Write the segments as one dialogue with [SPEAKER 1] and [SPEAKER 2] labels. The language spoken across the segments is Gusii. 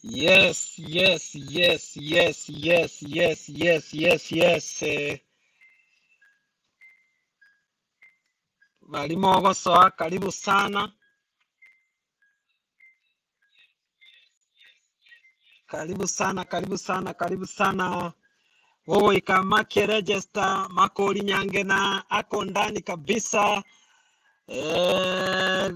[SPEAKER 1] Yes, yes, yes, yes, yes, yes, yes, yes, yes. Eh, Barimo ogosoa karibu sana. Karibu sana, karibu sana, karibu sana. Gogoika Makie Register, Makori Nyangena ako ndani kabisa. Eh,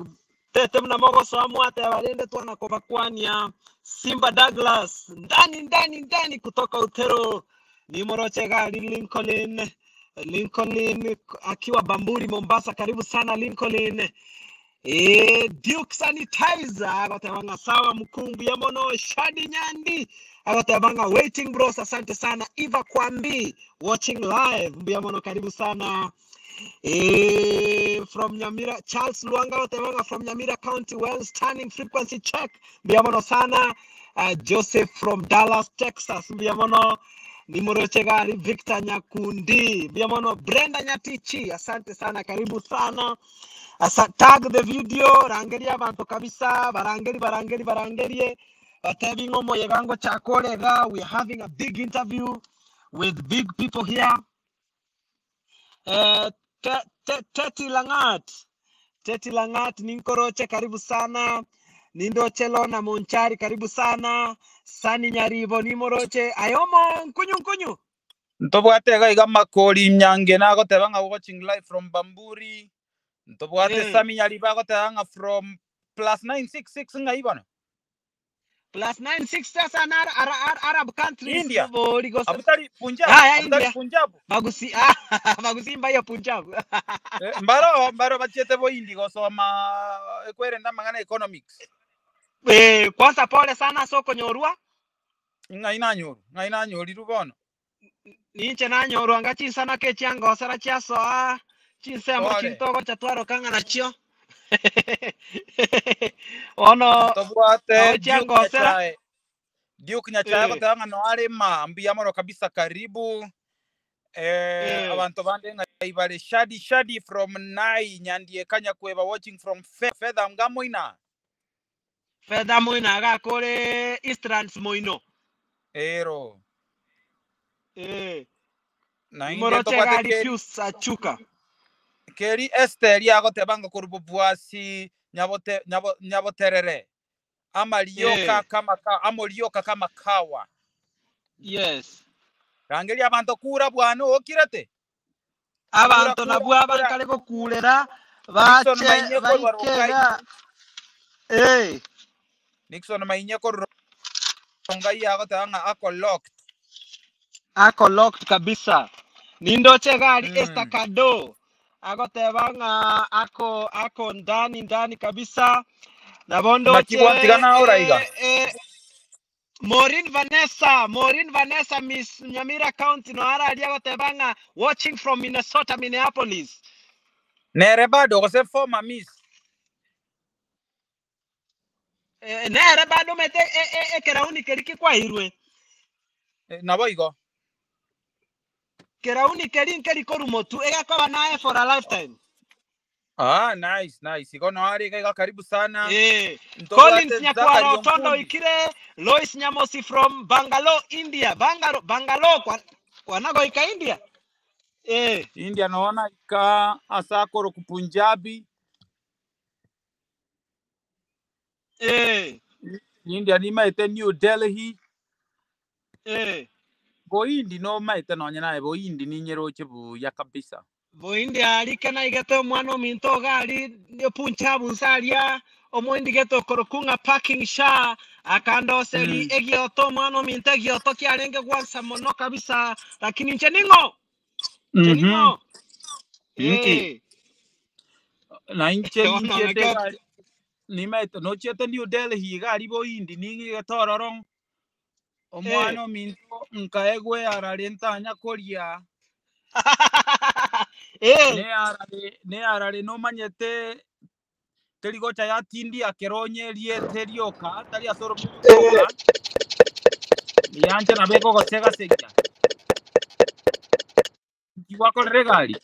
[SPEAKER 1] tete muna mogosoa mwateba rende twana kobakwania Simba Douglas ndani ndani ndani kutoka Utero ni moroche gari Lincoln Lincoln akiwa Bamburi Mombasa, karibu sana Lincoln. Eh, Duke Sanitizer agotebanga sawa mkumbu ya mono Shadi Nyandi agotebanga waiting bros, asante sana Eva Kwambi watching live mbuya mono, karibu sana. Eh, from Nyamira Charles Luanga agotebanga from Nyamira County well standing frequency check mbuya mono sana. Joseph from Dallas Texas mbuya mono nimoroche gari Victor Nyakundi mbuya mono Brenda Nyatichi asante sana karibu sana. Asa, tag the video rangeria abantu kabisa barangeri barangeri barangerie batebi ng'omo yegango chakorega we are having a big interview with big people here. Eh, Teti Langat Teti Langat ninkoroche karibu sana Nindoche Lona Monchari karibu sana Sani Nyaribo nimoroche ayomo nkunyu nkunyu
[SPEAKER 2] Ntobwate iga iga Makori Nyange nagoteba ng'a watching live from Bamburi. Ntobwate Sami Nyaribo agoteba ng'a from plus 966 ng'a ibono.
[SPEAKER 1] Plus 96 sasa na Arab countries
[SPEAKER 2] India.
[SPEAKER 1] bori gose.
[SPEAKER 2] Abutari Punjab.
[SPEAKER 1] Ah, ya
[SPEAKER 2] Abutari
[SPEAKER 1] India.
[SPEAKER 2] Punjab.
[SPEAKER 1] Bagusi bagusimba ya Punjab.
[SPEAKER 2] Mbaro mbaro bachete bo Indi gosoma ekwerenda mang'ana economics.
[SPEAKER 1] Eh, kwanza pole sana soko nyorua.
[SPEAKER 2] Ng'ai nanyoru, ng'ai nanyoriru bono.
[SPEAKER 1] Ninche nanyorwa ngachinsana ke chiangosera chiasoa chinsemo
[SPEAKER 2] Pole.
[SPEAKER 1] chintogo chatwarokang'a nachio. Ono
[SPEAKER 2] Ntobwate
[SPEAKER 1] nao
[SPEAKER 2] Duke
[SPEAKER 1] chiangosera.
[SPEAKER 2] Nyachae. Duke Nyachae agoteba ng'a noare ma mbuya mono kabisa karibu. Abanto bande ng'ai bare Shadi Shadi from Nai Nyandie Kanyakweba watching from Fedha Ngamoina.
[SPEAKER 1] Fedha Moina agakore Eastlands Moino.
[SPEAKER 2] Ero. Nainde
[SPEAKER 1] Nimoroche
[SPEAKER 2] tobwate
[SPEAKER 1] gari
[SPEAKER 2] Keri
[SPEAKER 1] Pius Achuka.
[SPEAKER 2] Keri Esther agoteba ng'a korwa Bobwasi nyabote nyabo nyaboterere. Amarioka kama ka amorioka kama kawa.
[SPEAKER 1] Yes.
[SPEAKER 2] Rangeria abanto kura bwana okirete. Kura
[SPEAKER 1] Abanto
[SPEAKER 2] kura
[SPEAKER 1] nabwo
[SPEAKER 2] kura.
[SPEAKER 1] abankare gokurera
[SPEAKER 2] Nixon
[SPEAKER 1] bache
[SPEAKER 2] Mainye korwa Rongai.
[SPEAKER 1] baikega.
[SPEAKER 2] Nixon Mainye korwa Rongai agoteba ng'a ako locked.
[SPEAKER 1] Ako locked kabisa. Nindoche gari Esther Kado agoteba ng'a ako ako ndani ndani kabisa. Nabondoche
[SPEAKER 2] Naki gwantigana ora iga.
[SPEAKER 1] Maureen Vanessa, Maureen Vanessa Miss Nyamira County no araria agoteba ng'a watching from Minnesota Minneapolis.
[SPEAKER 2] Nere bado gose former miss.
[SPEAKER 1] Nere bado mete ekerauni keri kikwairwe.
[SPEAKER 2] Nabo igo.
[SPEAKER 1] Kerauni keri nkeri korumotu egakoba naye for a lifetime.
[SPEAKER 2] Ah, nice, nice. Igo no ari iga karibu sana. Ntobwate
[SPEAKER 1] Collins
[SPEAKER 2] Zachary
[SPEAKER 1] Nyakwara Otondo
[SPEAKER 2] Onkundi.
[SPEAKER 1] Ikire, Lois Nyamosi from Bangalore, India. Bangalore, Bangalore kwa wanagoika India.
[SPEAKER 2] India naona ika asakoro ku Punjabi. India ni maete New Delhi. Boindi no maete nonya naye boindi ni nyeroche buya kabisa.
[SPEAKER 1] Boindi arike na igete omwana ominto gari Punjab nsaria omoindi geto korokunga parking sha akandoseri egioto omwana ominto egioto kiarenge gwansa mono kabisa lakini nche ning'o nche ning'o
[SPEAKER 2] Nki na inche
[SPEAKER 1] Ono
[SPEAKER 2] ninchiete
[SPEAKER 1] nake
[SPEAKER 2] gari nimaete nochiete New Delhi gari boindi ningigetororo omwana ominto nkaegwe arare ntanya koria. Ne arare ne arare nomanyete terigocha yatindia keronye riete rioka tari asoro rioka yanche nabeko gosega segia. Nki gwakorire gari?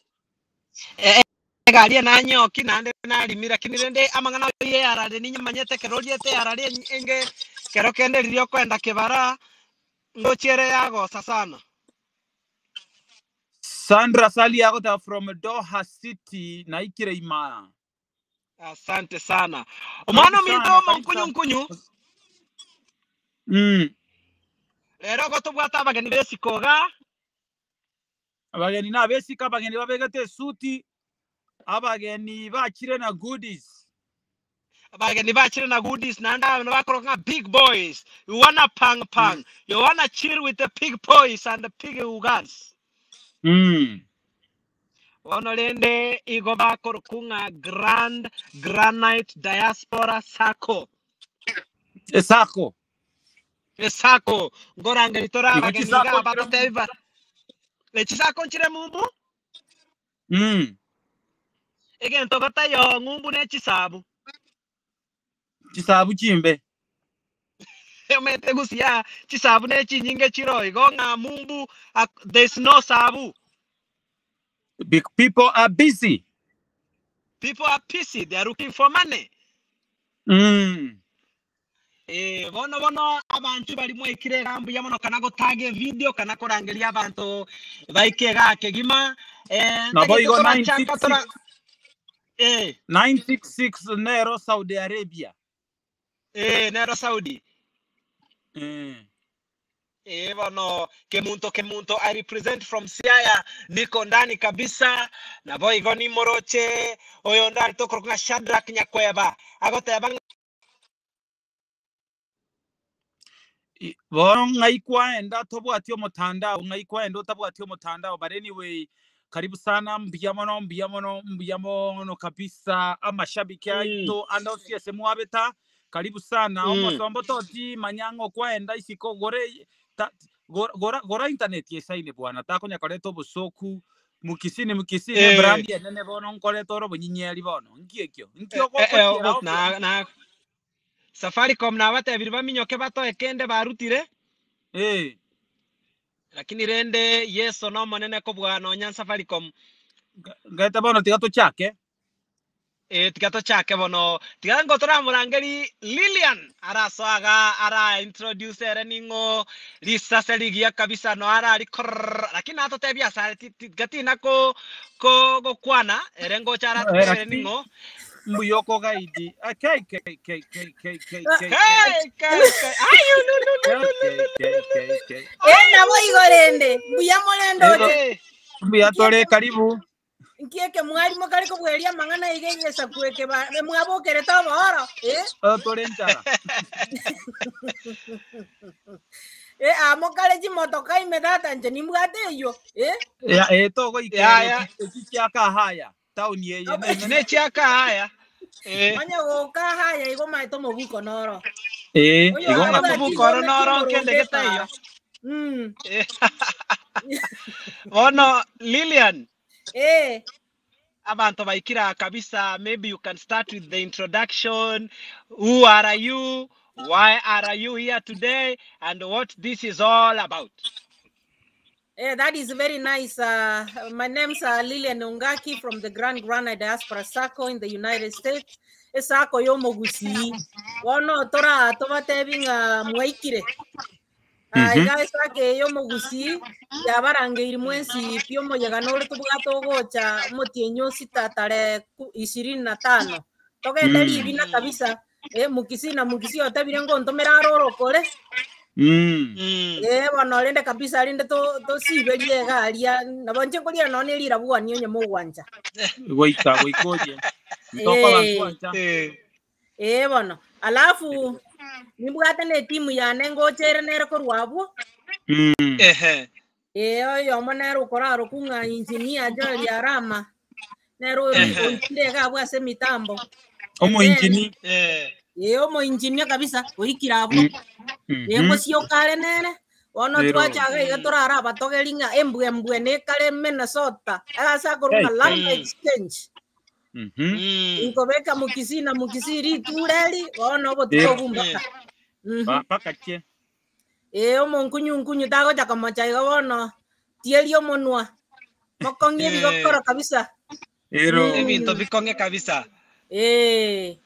[SPEAKER 1] Egari eye nanyoki naende narimi, lakini rende amang'ana ayio y'eyarare ninyamanyete ekero oriete eyarare enge kero kende riria okoenda kebara, ngochia ere yagosa sana.
[SPEAKER 2] Sandra Sali agoteba from Doha City naikire imaa.
[SPEAKER 1] Asante sana.
[SPEAKER 2] Karibu
[SPEAKER 1] Omwana ominto
[SPEAKER 2] sana, karibu
[SPEAKER 1] omonkunyu
[SPEAKER 2] sana.
[SPEAKER 1] nkunyu, Rero gotobwate abageni b'esiko iga.
[SPEAKER 2] Abageni nabesike, abageni babegete esuti, abageni bachire na goodies.
[SPEAKER 1] Abageni bachire na goodies naende abana bakoroka ng'a big boys. You wanna pang pang. You wanna chill with the big boys and the big guns. Bono rende igo bakorokwa ng'a Grand Granite Diaspora Sacco.
[SPEAKER 2] Esako.
[SPEAKER 1] Esako. Nkorangeria tore
[SPEAKER 2] Igo
[SPEAKER 1] abageni iga
[SPEAKER 2] chisako nchire
[SPEAKER 1] batotebi ba Echisako nchire mumbu? Egento gotaiyo ng'umbu ne chisabu.
[SPEAKER 2] Chisabu chimbe.
[SPEAKER 1] Omanyete gusii chisabu ne chinyinge chiroo igo ng'a mumbu there's no sabu.
[SPEAKER 2] Big people are busy.
[SPEAKER 1] People are busy, they are looking for money. Eh, bono bono abanchwa baria mwaikire iga mbuya mono kana gotaga evideo kana korangeria abanto baike igaa kegima. Eh,
[SPEAKER 2] Nabo
[SPEAKER 1] ntagete
[SPEAKER 2] igo
[SPEAKER 1] torachaka tora
[SPEAKER 2] 966
[SPEAKER 1] eh
[SPEAKER 2] 966 nero Saudi Arabia.
[SPEAKER 1] Eh, nero Saudi. Eh, bono kemunto kemunto I represent from Siaya niko ndani kabisa nabo igo nimoroche oyo ndari tokorokwa ng'a Shadrack Nyakweba agoteba ng'a
[SPEAKER 2] Bono ng'ai kwaenda tobwati omotandao, ng'ai kwaenda otabwati omotandao, but anyway karibu sana, mbuya mono, mbuya mono, mbuya mono kabisa amashabiki aito ande onsi ase mwabeta, karibu sana, omosomba toti manya ng'a okwaenda isiko gore ta gora gora gora internet esaine bwana, takonya koreta obosoku, mukisini mukisini ebrand enene bono nkoreta ore obonyinyeri bono, nki ekio? Nki ogochiera
[SPEAKER 1] Obo na na Safaricom nabatebirie baminyoke batoe kende barutire. Lakini rende Yeso nomonene kobua nonya Safaricom.
[SPEAKER 2] Ngaete bono tiga tochake.
[SPEAKER 1] Ee, tiga tochake bono. Tiga ngo toramorangeri Lilian arasoa iga ara introduce ere ning'o risase rigiya kabisa no arari korr lakini natotebie asare ti ti tiga tina ko ko gokwana ere ngocha aratotebie ere
[SPEAKER 2] Lakini
[SPEAKER 1] ning'o.
[SPEAKER 2] mbuya okogaidi. Ah, K K K K K K K K
[SPEAKER 1] Hey, K K ayu lu lu lu
[SPEAKER 2] K
[SPEAKER 1] lu lu
[SPEAKER 2] K
[SPEAKER 1] lu
[SPEAKER 2] K
[SPEAKER 1] lu
[SPEAKER 2] K
[SPEAKER 1] lu.
[SPEAKER 2] K.
[SPEAKER 3] Eh, nabo igo rende mbuya morende
[SPEAKER 2] Igo
[SPEAKER 3] oche
[SPEAKER 1] Eh.
[SPEAKER 2] mbuya tore
[SPEAKER 3] nkieke
[SPEAKER 2] karibu.
[SPEAKER 3] nkieke mwarimu kari kobweria amang'ana iga egesaku eke ba mwabokerete obooro eh?
[SPEAKER 2] Eh, tore nchara.
[SPEAKER 3] Eh, amo kare chimotoka ime tata inche nimbwate eywo eh?
[SPEAKER 2] Ya eh togoikera
[SPEAKER 1] Yaya.
[SPEAKER 2] echi echi chiaka haya. Town eye
[SPEAKER 1] Echi
[SPEAKER 2] nenene.
[SPEAKER 1] ne chiaka haya. Eh.
[SPEAKER 3] Onye goka haya igo maete omobuko noro.
[SPEAKER 2] Eh,
[SPEAKER 3] Oyo
[SPEAKER 2] igo
[SPEAKER 1] Onye
[SPEAKER 2] ng'aki.
[SPEAKER 3] abwati
[SPEAKER 1] omobuko oro
[SPEAKER 3] igome
[SPEAKER 1] noro
[SPEAKER 3] kimoronge
[SPEAKER 1] kende getaiyo.
[SPEAKER 3] epara.
[SPEAKER 1] Eh. Bono Lilian.
[SPEAKER 3] Eh.
[SPEAKER 1] Abanto baikire aa kabisa, maybe you can start with the introduction. Who are you? Why are you here today? And what this is all about.
[SPEAKER 3] Yeah, that is very nice. My name's Lilian Ongaki from the Grand Granite Diaspora Sacco in the United States. Esako yomogusi. Bono tora tobatebi ng'a mwaikire. Iga esake yomogusi yabarangeiri mwensi pi omoyega nore tobwate ogocha omotienyi osita tarehe 25. Togende ribina kabisa. Mukisi na mukisi otebire ngontomera arorokore. Eh, bono rende kabisa rende to tosiberie iga aria nabo inche nkoria nonye na rirabwani onye mogwancha.
[SPEAKER 2] Goika goika oye. Ntoko
[SPEAKER 3] Eh.
[SPEAKER 2] abantwancha.
[SPEAKER 3] Eh, bono. Alafu nimbwate na etimu yane ngochere nere korwa abwo. Eh, oyomo nere okorarokwa ng'a engineer Joel Arama. Nere oikire iga abwo ase emitambo.
[SPEAKER 2] Omo
[SPEAKER 3] And then
[SPEAKER 2] engineer.
[SPEAKER 3] Eh, omo engineer kabisa oikire abwo. Eh, ngosioka are nere. Bono
[SPEAKER 2] Rero.
[SPEAKER 3] twachaga iga torara abatogeri ng'a embwe embwe nekare Minnesota. Egase akorwa ng'a Land Exchange. Nkobeka mukisi na mukisi ritureri bono obotuko
[SPEAKER 2] Rero.
[SPEAKER 3] obumbaka.
[SPEAKER 2] Paka che.
[SPEAKER 3] Eh, omonkunyu nkunyu tagocha komocha iga bono tieria omonwa. Mokong'ie ebigokoro kabisa.
[SPEAKER 4] Ero.
[SPEAKER 1] Ebinto bikong'e kabisa.
[SPEAKER 3] Eh.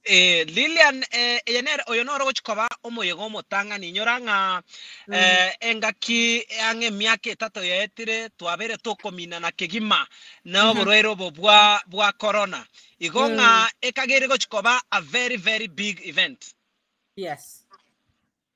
[SPEAKER 1] Eh, Lilian, eh, eye nere oyo noro ogochi koba omoyega omotang'ani. Inyora ng'a eh, engaki ang'e emiaka etato yaetire twabeire tokominana kegima na oborwaire obo bwa bwa corona. Igo ng'a ekagere gochi koba a very very big event.
[SPEAKER 3] Yes.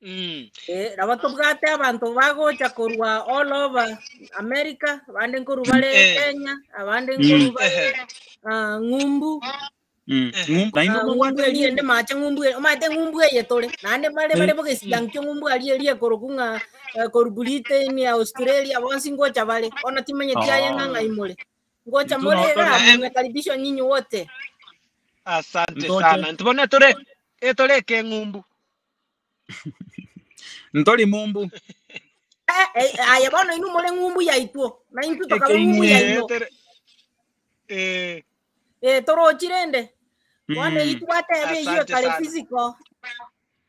[SPEAKER 1] Mm.
[SPEAKER 3] Eh, nabo tobwate abanto bagocha korwa all over America, abande nkorwa bare
[SPEAKER 1] Eh.
[SPEAKER 3] Kenya, abande nkorwa bare
[SPEAKER 1] Ehe.
[SPEAKER 3] ah, ng'umbu.
[SPEAKER 1] Ehe.
[SPEAKER 2] Ng'umbu nainwe
[SPEAKER 3] Ah,
[SPEAKER 2] mobwate
[SPEAKER 3] ng'umbu eria ende
[SPEAKER 2] ng'umbu.
[SPEAKER 3] mache ng'umbu e- omanyete ng'umbu eye tore naende bare bare
[SPEAKER 2] Eh.
[SPEAKER 3] bogesida nkio ng'umbu aria eria ekoroku ng'a eh, korwa Britain, Australia bonsi ngocha bare bono timanyeti aye ng'a
[SPEAKER 2] Oh.
[SPEAKER 3] ng'ai more ngocha
[SPEAKER 2] Intwe
[SPEAKER 3] more
[SPEAKER 2] noo
[SPEAKER 3] iga
[SPEAKER 2] tore.
[SPEAKER 1] Eh,
[SPEAKER 3] mmekaribishwa nyinyi wote.
[SPEAKER 1] Asante
[SPEAKER 2] Ntoche.
[SPEAKER 1] sana. Ntibone tore etoreke ng'umbu.
[SPEAKER 2] Ntori mumbu.
[SPEAKER 3] Eh, eh, aye bono inwe more ng'umbu yaitwo na intwe tokaba ng'umbu
[SPEAKER 2] Ekeing'umbu.
[SPEAKER 1] Eh,
[SPEAKER 3] yaino.
[SPEAKER 1] tore eh
[SPEAKER 3] Eh, torochi rende bono eywo twateba eywo
[SPEAKER 1] asante
[SPEAKER 3] ekare
[SPEAKER 1] sana.
[SPEAKER 3] physical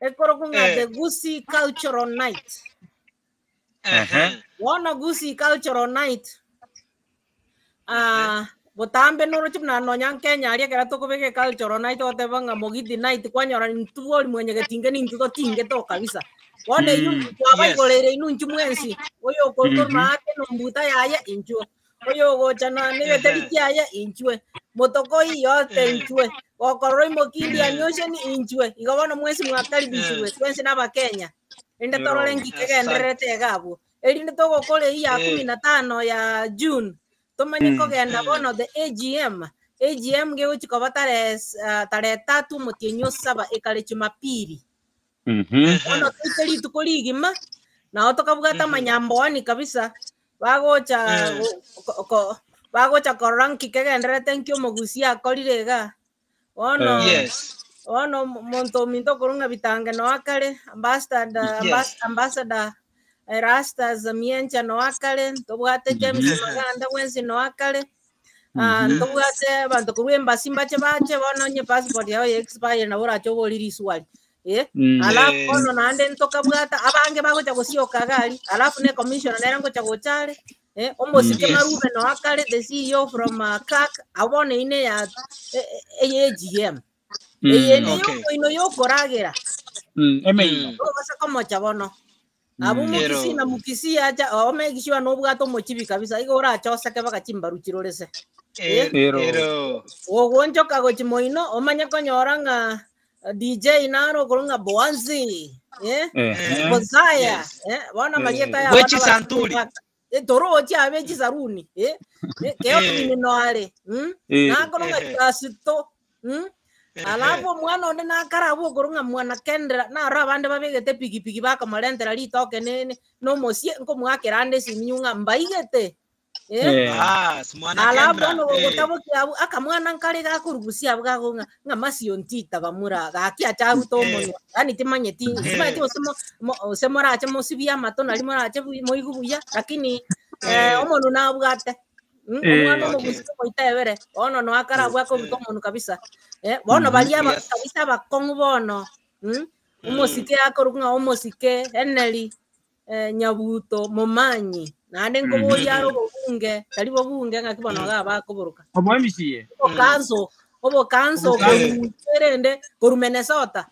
[SPEAKER 3] ekoroku ng'a
[SPEAKER 1] Eh.
[SPEAKER 3] the Gusii Cultural Night.
[SPEAKER 2] Ehe.
[SPEAKER 1] Ehe.
[SPEAKER 3] Bono Gusii Cultural Night
[SPEAKER 1] Ehe.
[SPEAKER 3] ah, botambe noroche buna nonya Kenya aria ekero tokobeka ecultural night ogoteba ng'a Mugithi night kwanyora intwe bori mwenyegetinge nintwe totingete oo kabisa. Bono eywo
[SPEAKER 1] Yes.
[SPEAKER 3] twabaigoreire inwe inchu mwensi, oyo okorwa maate nombuta yaye inchuo, oyo ogocha na negeteri
[SPEAKER 1] Ehe.
[SPEAKER 3] kiaye inchwe, motokoi yote
[SPEAKER 1] Ehe.
[SPEAKER 3] inchwe, gokorora imoki Indian
[SPEAKER 1] Ehe.
[SPEAKER 3] Ocean inchwe, igo bono mwensi mwakaribishirwe, twensi na abakenya. Rende torore
[SPEAKER 2] Ero.
[SPEAKER 3] nki
[SPEAKER 1] Asante.
[SPEAKER 3] kegendererete iga abwo. Erinde togokora eywo ya kumi
[SPEAKER 1] Eh.
[SPEAKER 3] na tano ya June, tomanye kogenda bono the AGM. AGM gegochi koba tarehe ah, tarehe tatu omotienyi osaba ekare Jumapili. Bono toite rituko rigima, nao tokabwata amanyamboani kabisa, bagocha go- ko- ko- bagocha korora nki kegendererete nki omogusia akorire iga. Bono
[SPEAKER 1] Yes.
[SPEAKER 3] bono omonto ominto okorwa ng'a bitange noe akare, ambassador
[SPEAKER 1] Yes.
[SPEAKER 3] ambassador Erastus Miencha noe akare, ntobwate James Maganda bwensi noe akare, ah, ntobwate abanto korwa embassy mbache bache bono onye passport yao ya expire nabo orache obori riswali. Eh, alafu bono naende ntokabwata abange bagocha gosioka iga aria, alafu na ecommissioner nere ngocha gocha are, eh, omosike
[SPEAKER 1] Yes.
[SPEAKER 3] Marube noe akare, the CEO from uh, CAC, abwo bono eywo neya eye AGM. Eye niyo omoino yokoragera.
[SPEAKER 2] Emeino.
[SPEAKER 3] Ogose komocha bono. Abwo
[SPEAKER 1] Ero.
[SPEAKER 3] mokisi na mokisi acha omekishiwa nobwate omochibi kabisa igo orache oseke baka chimbaru chirorese. Eh?
[SPEAKER 2] Ero.
[SPEAKER 1] Ero.
[SPEAKER 3] Ogonchoka gochi moino omanye konyora ng'a DJ naro okorwa ng'a Boanzi, eh?
[SPEAKER 2] Ehe.
[SPEAKER 3] Bozaya,
[SPEAKER 1] Yes.
[SPEAKER 3] eh? Bono amarieta ya
[SPEAKER 1] Bwe
[SPEAKER 3] abana
[SPEAKER 1] chisanturi.
[SPEAKER 3] baka. Eh, torochi abe chisaruni, eh? Eh, keo
[SPEAKER 1] Eh.
[SPEAKER 3] no are, mm?
[SPEAKER 2] Eh.
[SPEAKER 3] Nakorwa ng'a
[SPEAKER 1] Ehe.
[SPEAKER 3] Kasito, mm?
[SPEAKER 1] Ehe.
[SPEAKER 3] Alafu omwana onde nakarabwo okorwa ng'a mwana Kendra, naro abande babegete pikipiki bakamorentera ritoke nene nomosie nkomwakera ande esiminyu ng'a mbaigete. Eh?
[SPEAKER 2] Eh.
[SPEAKER 1] Bas, mwana
[SPEAKER 3] Alafu
[SPEAKER 1] Kendra.
[SPEAKER 3] bono
[SPEAKER 1] Eh.
[SPEAKER 3] gogotabokia abwo akamwana nkare gakorugusia abwo gago ng'a ng'a masio ntita bamura gaki acharuta
[SPEAKER 1] Eh.
[SPEAKER 3] omonwa yaani timanyeti timanyeti
[SPEAKER 1] Eh.
[SPEAKER 3] gose mo- mo- gose morache mosibie amato nari morache moigwe buya lakini eh,
[SPEAKER 1] Eh.
[SPEAKER 3] omonwe nabwate. Omwana
[SPEAKER 2] Eh.
[SPEAKER 1] Okay.
[SPEAKER 3] omogusi omoitebere bono noe akarabwo akoruta omonwe kabisa. Eh, bono baria aba
[SPEAKER 1] Yes.
[SPEAKER 3] kabisa abakong'u bono, Omosike akorwa ng'a omosike Henry eh, Nyabuto Momanyi naende nkoboria are obobunge tari bobunge ng'aki bono iga bakoboroka
[SPEAKER 2] Oboemisiye.
[SPEAKER 3] obokanso obokanso
[SPEAKER 2] Obokanso.
[SPEAKER 3] korwa erende korwa Minnesota.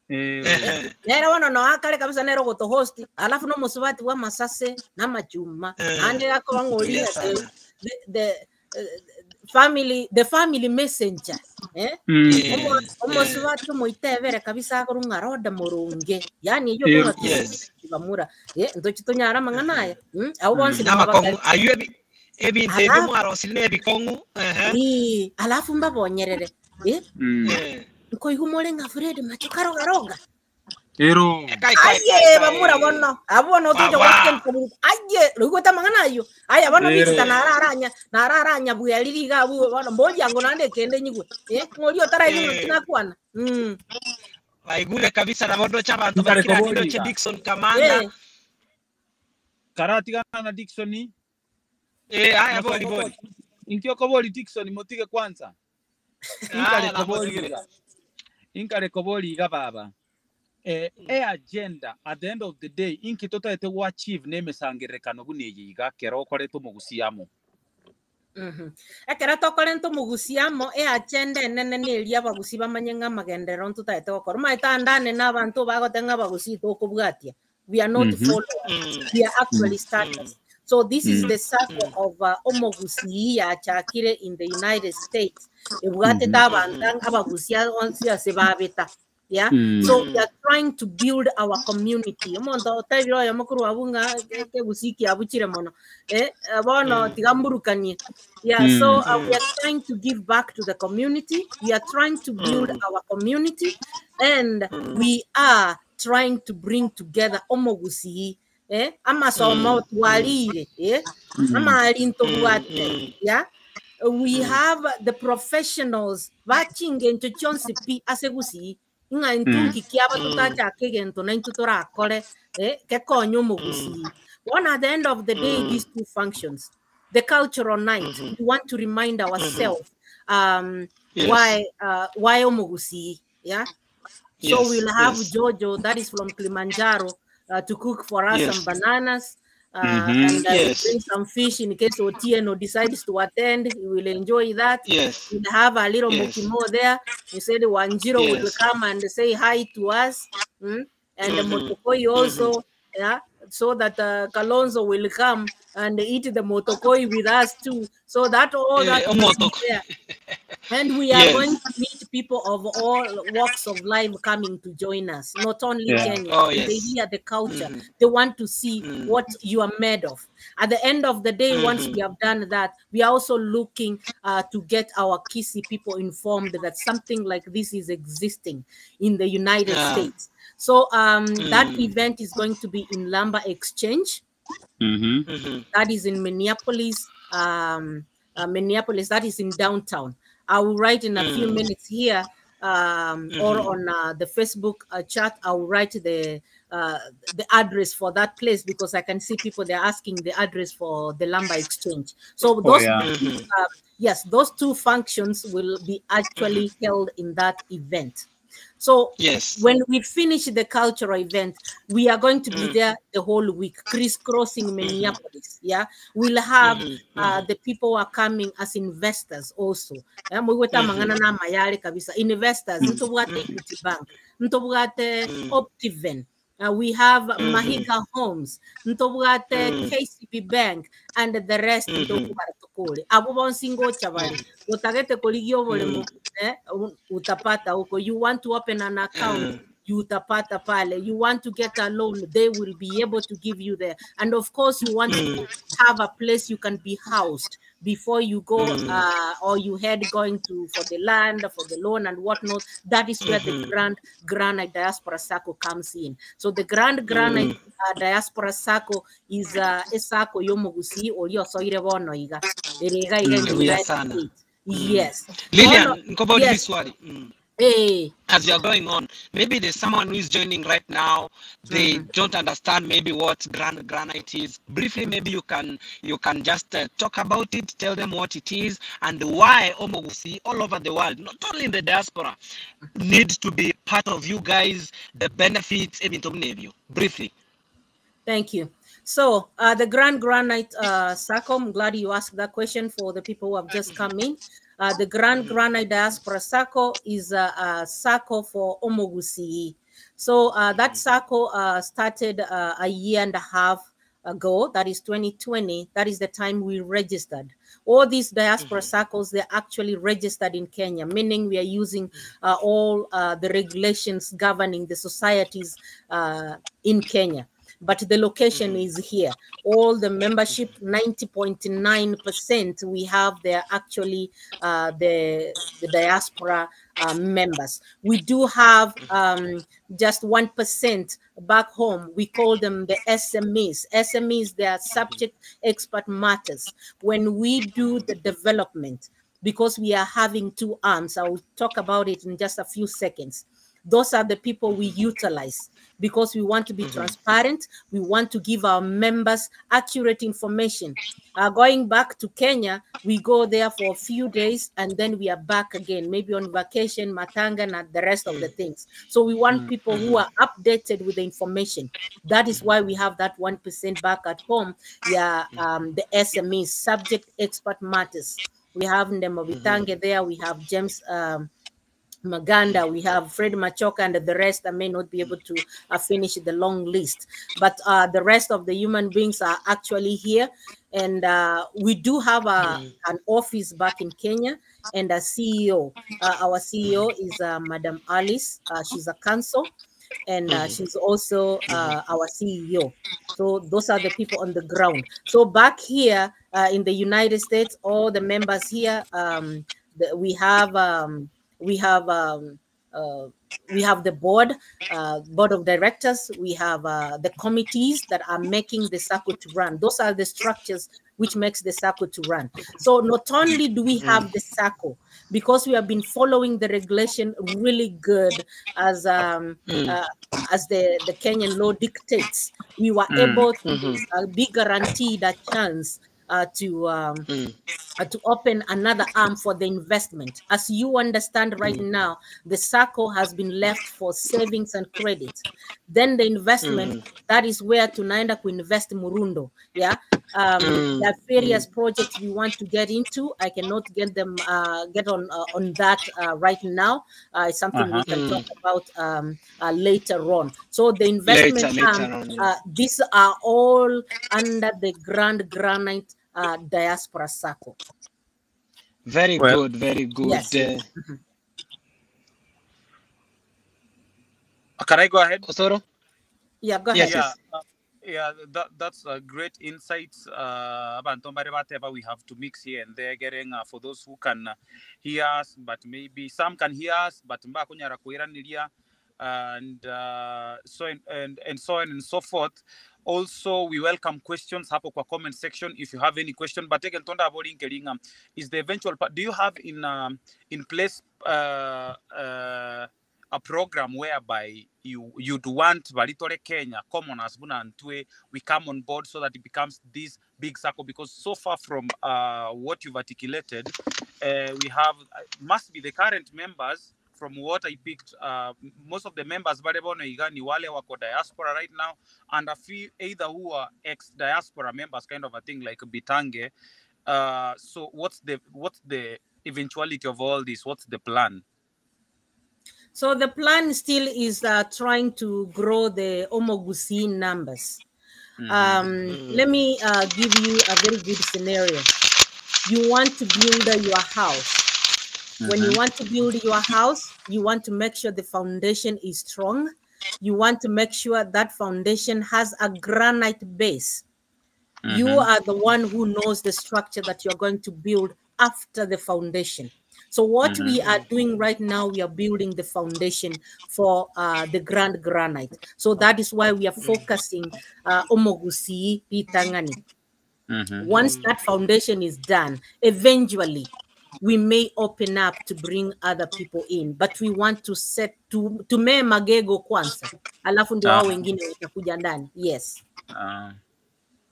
[SPEAKER 2] Eh.
[SPEAKER 1] Ehe.
[SPEAKER 3] Nere bono noe akare kabisa nere ogotohost alafu na omosubati bwa amasase na amachuma naende akoba ng'a oria
[SPEAKER 1] Buya
[SPEAKER 3] the,
[SPEAKER 1] sana.
[SPEAKER 3] the, eh, family the family messenger eh
[SPEAKER 1] Yes.
[SPEAKER 3] Omosubati omoitebere kabisa akorwa ng'a roda moronge yaani eywo
[SPEAKER 2] Ero.
[SPEAKER 3] okong'a
[SPEAKER 1] Yes.
[SPEAKER 3] bamura eh ntochi tonyara amang'ana aya abo bonsi
[SPEAKER 1] Namakong'u
[SPEAKER 3] nababakari
[SPEAKER 1] ayu ebi ebinto ebio
[SPEAKER 3] alafu
[SPEAKER 1] mwarosire na ebikong'u. Ehe.
[SPEAKER 3] ii alafu mbabonyerere eh
[SPEAKER 1] Eh.
[SPEAKER 3] nkoigwa more ng'a Fred macho karogaroga
[SPEAKER 2] Ero.
[SPEAKER 1] Kai kai kai
[SPEAKER 3] aye bamura
[SPEAKER 1] kai.
[SPEAKER 3] bono abo bono tocha
[SPEAKER 1] Wawa.
[SPEAKER 3] gochia aye roigwete amang'ana aywo aya bono
[SPEAKER 2] Ero.
[SPEAKER 3] bisita nararanya nararanya buya riri iga abwo bono mboria ngo naende ekende nyigwe eh ng'ori otaraigwa ng'aki
[SPEAKER 1] Eh.
[SPEAKER 3] nakwana
[SPEAKER 1] Baigure kabisa nabo ndoche abanto
[SPEAKER 2] Nkare
[SPEAKER 1] baikire ake
[SPEAKER 2] kobori
[SPEAKER 1] ndoche
[SPEAKER 2] iga.
[SPEAKER 1] Dickson Kamanda.
[SPEAKER 3] eh
[SPEAKER 2] Karatigana na Dickson.
[SPEAKER 1] Eh, aya bori
[SPEAKER 2] Mosoko
[SPEAKER 1] bori.
[SPEAKER 2] Inki okobori Dickson motige kwanza. Inkare
[SPEAKER 1] Aya
[SPEAKER 2] kobori
[SPEAKER 1] namotigire.
[SPEAKER 2] iga. Inkare kobori iga baba. Eh, e agenda at the end of the day inki totaete go achieve nemesangerekano buna eye iga kero okorete omogusiamo.
[SPEAKER 3] Ekero tokorenta omogusi amo, eagenda enene na eria abagusi bamanye ng'a amagenderero ntotagete gokora. Omanyete ande ane na abanto bagoteba ng'a abagusi tokobwatia. We are not followers, we are actually starters. So this is the circle of omogusi yachakire in the United States. Ebwatete abanto abagusi onsi ase babeta. Yeah. So we are trying to build our community. Omonto otebire oyomo korwa abwo ng'a ekegusi kiabuchire mono. Bono tiga mburukanie. Yeah, so we are trying to give back to the community. We are trying to build our community, and we are trying to bring together omogusi. Amasomo twarire, amari ntobwate, yeah. We have the professionals bachingencho chionsi pi ase gusii ng'a ntunki kiaba totachaka egento na intwe torakore kekonye omogusii. One, at the end of the day, these two functions, the cultural night, we want to remind ourselves why omogusii, yeah. So we'll have Jojo, that is from Kilimanjaro, to cook for us some bananas. And bring some fish in case Otieno decides to attend. He will enjoy that. We'll have a little mukimo there. We said Wanjiro will come and say hi to us. And the motokoi also, yeah, so that Kalonzo will come and eat the motokoi with us too. So that all that will be
[SPEAKER 1] Omotoko.
[SPEAKER 3] there. And we are going to meet people of all walks of life coming to join us, not only Kenya. They hear the culture. They want to see what you are made of. At the end of the day, once we have done that, we are also looking to get our Kisii people informed that something like this is existing in the United States. So that event is going to be in Lamba Exchange. That is in Minneapolis. Minneapolis, that is in downtown. I will write in a few minutes here, or on the Facebook chat. I will write the address for that place, because I can see people, they're asking the address for the Lamba Exchange. So yes, those two functions will be actually held in that event. So when we finish the cultural event, we are going to be there the whole week, crisscrossing Minneapolis. Yeah, we'll have the people who are coming as investors also. Mwigweta mang'ana na mayare kabisa. Investors, ntobwate Equity Bank, ntobwate Optiven. We have Mahiga Homes, ntobwate KCB Bank, and the rest. Ntokubara tukule. Abo bonsi ngocha bari. Utagete koligia oboremo, utapata huko. You want to open an account, you utapata pale. You want to get a loan, they will be able to give you there. And of course, you want to have a place you can be housed before you go or you head going to for the land, for the loan and whatnot. That is where the Grand Granite Diaspora Sacco comes in. So the Grand Granite Diaspora Sacco is a sacco yomogusi olio soire bono iga. Ere iga iga in the
[SPEAKER 1] Buya
[SPEAKER 3] United
[SPEAKER 1] sana.
[SPEAKER 3] States. Yes.
[SPEAKER 1] Lilian,
[SPEAKER 3] Bono,
[SPEAKER 1] nkoba
[SPEAKER 3] yes.
[SPEAKER 1] swali.
[SPEAKER 3] Hey.
[SPEAKER 1] As you're going on, maybe there's someone who is joining right now. They don't understand maybe what Grand Granite is. Briefly, maybe you can just talk about it, tell them what it is and why Omogusi all over the world, not only in the diaspora, need to be part of you guys, the benefits, ebintu bino. Briefly.
[SPEAKER 3] Thank you. So the Grand Granite Sacco, I'm glad you asked that question for the people who have just come in. The Grand Granite Diaspora Sacco is a Sacco for Omogusi. So that Sacco started a year and a half ago, that is 2020. That is the time we registered. All these diaspora SACCOs, they're actually registered in Kenya, meaning we are using all the regulations governing the societies in Kenya. But the location is here. All the membership, 90.9% we have, they're actually the diaspora members. We do have just 1% back home. We call them the SMEs. SMEs, they are subject expert matters. When we do the development, because we are having two arms, I will talk about it in just a few seconds. Those are the people we utilize because we want to be transparent. We want to give our members accurate information. Going back to Kenya, we go there for a few days and then we are back again, maybe on vacation, matanga, and the rest of the things. So we want people who are updated with the information. That is why we have that 1% back at home. Yeah, the SME, subject expert matters. We have Ndemo Bitange there. We have James Maganda, we have Fred Machoka, and the rest. I may not be able to finish the long list, but the rest of the human beings are actually here. And we do have an office back in Kenya and a CEO. Our CEO is Madam Alice. She's a counsel, and she's also our CEO. So those are the people on the ground. So back here in the United States, all the members here, we have we have the board of directors. We have the committees that are making the circle to run. Those are the structures which makes the circle to run. So not only do we have the circle, because we have been following the regulation really good as the Kenyan law dictates, we were able to be guaranteed a chance to open another arm for the investment. As you understand right now, the circle has been left for savings and credit. Then the investment, that is where tunaenda kuinvest murundo. Yeah, there are various projects we want to get into. I cannot get them get on that right now. It's something we can talk about later on. So the investment later arm, on, these are all under the Grand Granite Diaspora Circle.
[SPEAKER 1] Very good, very good.
[SPEAKER 3] Yes.
[SPEAKER 2] Can I go ahead?
[SPEAKER 1] Osoro?
[SPEAKER 3] Yeah, go ahead.
[SPEAKER 1] Yes, yes.
[SPEAKER 2] Yeah, that's a great insight. We have to mix here and there, getting for those who can hear us, but maybe some can hear us, but and so and so on and so forth. Also, we welcome questions hapo kwa comment section if you have any question. But is the eventual part, do you have in place a program whereby you'd want Valitore Kenya, commoners, Buna and Tue, we come on board so that it becomes this big circle? Because so far from what you've articulated, we have, must be the current members. From what I picked, most of the members ni wale wako diaspora right now, and a few either who are ex-diaspora members, kind of a thing like Bitange. So what's the eventuality of all this? What's the plan?
[SPEAKER 3] So the plan still is trying to grow the Omogusii numbers. Let me give you a very good scenario. You want to build your house. When you want to build your house, you want to make sure the foundation is strong. You want to make sure that foundation has a granite base. You are the one who knows the structure that you're going to build after the foundation. So what we are doing right now, we are building the foundation for the Grand Granite. So that is why we are focusing Omogusii Ritangani. Once that foundation is done, eventually, we may open up to bring other people in, but we want to set to tumee magego kwanza, alafu ndio wao wengine watakuja ndani. Yes.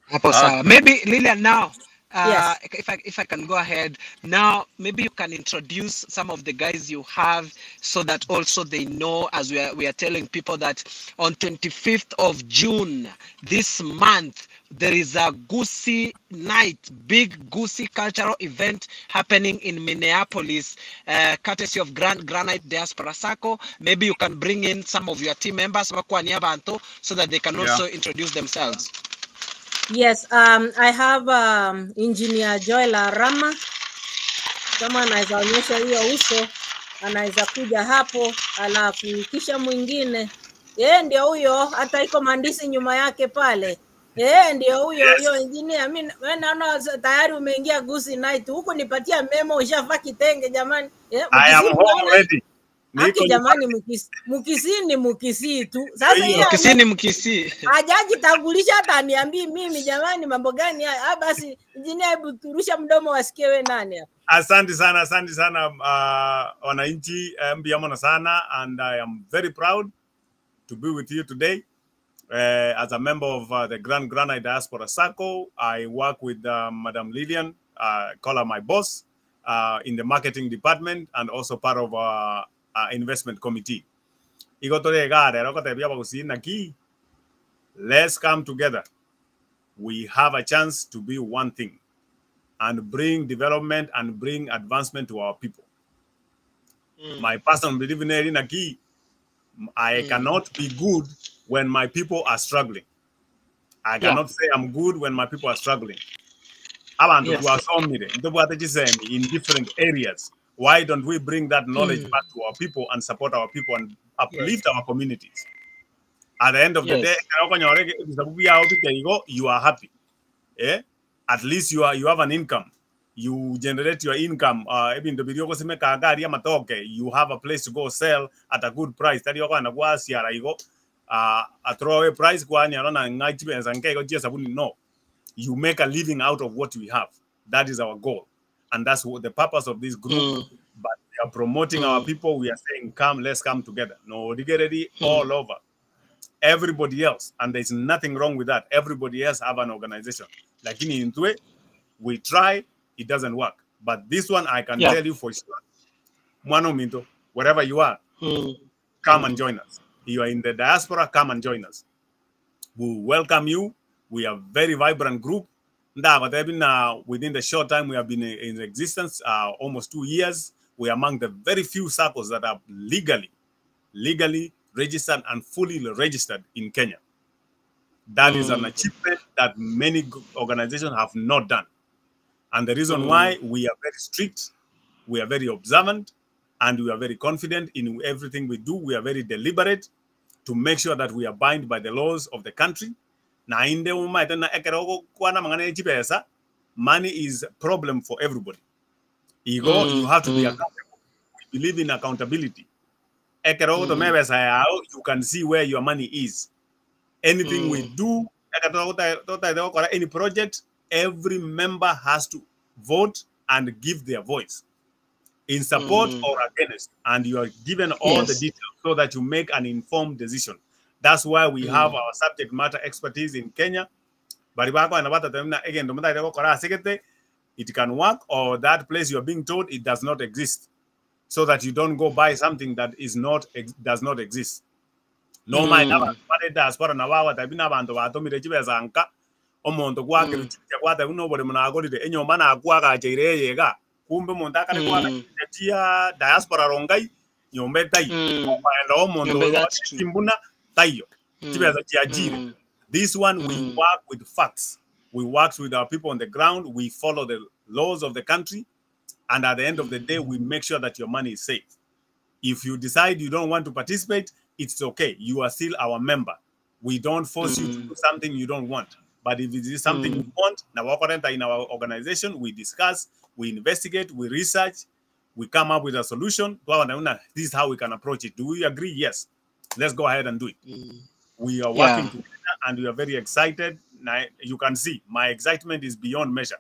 [SPEAKER 1] Hapo sawa. Maybe Lilian now.
[SPEAKER 3] Yes.
[SPEAKER 1] If I can go ahead now, maybe you can introduce some of the guys you have so that also they know, as we are telling people that on 25th of June this month, there is a Gusii night, big Gusii cultural event happening in Minneapolis, courtesy of Grand Granite Diaspora Circle. Maybe you can bring in some of your team members, so that they can also introduce themselves.
[SPEAKER 3] Yes, I have Engineer Joel Arama. Kama anaweza onyesha hiyo uso, anaweza kuja hapo, alafu kisha mwingine. Yeye ndio huyo, hata iko maandishi nyuma yake pale. Yeye ndio huyo huyo engineer. Mimi naona tayari umeingia Gusii night. Huko nipatia memo, ushavaa kitenge jamani.
[SPEAKER 4] I am home already.
[SPEAKER 3] Aki
[SPEAKER 4] Niko
[SPEAKER 3] jamani,
[SPEAKER 4] nyumbani.
[SPEAKER 3] Mkisii Mkisii ni Mkisii tu. Sasa
[SPEAKER 4] Hiyo.
[SPEAKER 3] yeye
[SPEAKER 1] Mkisii ni Mkisii.
[SPEAKER 3] hajajitambulisha hata aniambii mimi, jamani, mambo gani haya? Ah, basi injinia, hebu turusha mdomo wasikie we nani hapa.
[SPEAKER 4] Asante sana, asante sana wananchi mbuya mono sana and I am very proud to be with you today. As a member of the Grand Granite Diaspora Circle, I work with Madam Lillian, call her my boss, in the marketing department and also part of our investment committee. Igo tore iga rero gotebia abagusii naki, let's come together. We have a chance to be one thing and bring development and bring advancement to our people. My personal belief in naki, I cannot be good when my people are struggling. I cannot say I'm good when my people are struggling. Abantu twasomire, ntobwate chisemi in different areas. Why don't we bring that knowledge back to our people and support our people and uplift our communities? At the end of the day, you are happy. Eh? At least you have an income. You generate your income. Ebinto biria ogosimeka iga aria amatoke, you have a place to go sell at a good price. Tari okogenda gwasiara igo, a throwaway price kwanyora na ng'a chibensa nke igo chia esabuni. No. You make a living out of what we have. That is our goal. And that's what the purpose of this group. But we are promoting our people. We are saying, come, let's come together. No, get ready all over. Everybody else. And there's nothing wrong with that. Everybody else have an organization. Lakini intwe, we try, it doesn't work. But this one, I can tell you for sure, Mwano Minto, wherever you are, come and join us. You are in the diaspora, come and join us. We welcome you. We are a very vibrant group. Within the short time we have been in existence, almost 2 years, we are among the very few circles that are legally registered and fully registered in Kenya. That is an achievement that many organizations have not done. And the reason why we are very strict, we are very observant, and we are very confident in everything we do. We are very deliberate to make sure that we abide by the laws of the country. Na inde umaite na ekero ogokwana mang'ana ya chibesa, money is a problem for everybody. Igo, you have to be accountable. We believe in accountability. Ekero ogotoma ebesa yao, you can see where your money is. Anything we do, ekero totaete gokora any project, every member has to vote and give their voice in support or against, and you are given all the details so that you make an informed decision. That's why we have our subject matter expertise in Kenya. Bari bako and abata temna again, it can work, or that place you are being told it does not exist, so that you don't go buy something that is not does not exist. No mind abare diaspora na bawa tabina bantu batomire chibesa nka omonto gwakire chicha gwata buno bore munagorire enyomba nakwagacheire eyega kumbe omonto akare kwagacheire chia diaspora rongai nyomba etai okoenda omonto
[SPEAKER 1] Nyomba, that's true.
[SPEAKER 4] chimbuna taiyo chibesa chiachire. This one we work with facts. We work with our people on the ground. We follow the laws of the country, and at the end of the day, we make sure that your money is safe. If you decide you don't want to participate, it's okay. You are still our member. We don't force you to do something you don't want. But if it is something you want, now in our organization, we discuss, we investigate, we research, we come up with a solution. This is how we can approach it. Do we agree? Yes. Let's go ahead and do it. We are working together and we are very excited. Now, you can see my excitement is beyond measure.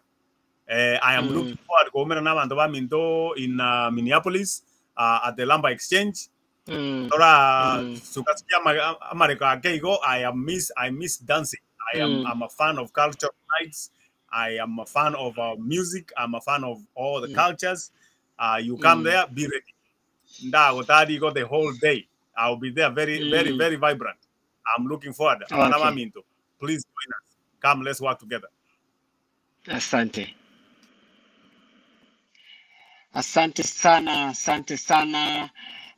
[SPEAKER 4] I am looking forward to going to in Minneapolis at the Lamba Exchange. Tora sukasikia America akeigo, I miss dancing. I'm a fan of culture nights. I am a fan of music. I'm a fan of all the cultures. You come there, be ready. Nda gotari go the whole day. I'll be there very, very, very vibrant. I'm looking forward.
[SPEAKER 1] Okay.
[SPEAKER 4] Please join us. Come, let's work together.
[SPEAKER 1] Asante. Asante sana, asante sana.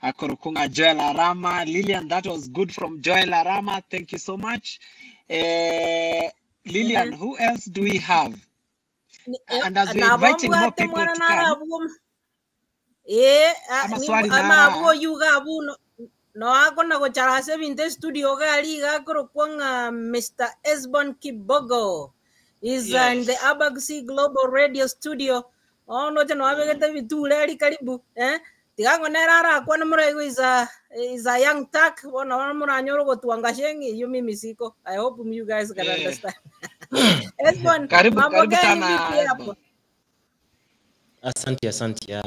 [SPEAKER 1] Akorokunga Joel Arama. Lillian, that was good from Joel Arama. Thank you so much. Lillian, who else do we have? And as we're inviting more people to come. Amaswali
[SPEAKER 3] ama abuo yuga abuno no akona gochara se binte studio gali gakorokwanga Mr. Esbon Kibogo is in the Abagusi Global Radio Studio. Oh no, no abegete bitule ali karibu eh. Tiga ng'o nere arakwane moraigwe is a, is a young turk, bono bono moranyore ogotwanga sheng'i eyio mimi siko. I hope you guys can
[SPEAKER 1] Eh,
[SPEAKER 3] understand. Esbon,
[SPEAKER 1] karibu
[SPEAKER 3] mambo
[SPEAKER 1] karibu
[SPEAKER 3] gani
[SPEAKER 1] sana
[SPEAKER 3] vipi
[SPEAKER 1] Esbon.
[SPEAKER 3] hapo?
[SPEAKER 5] Asante, asante. Ya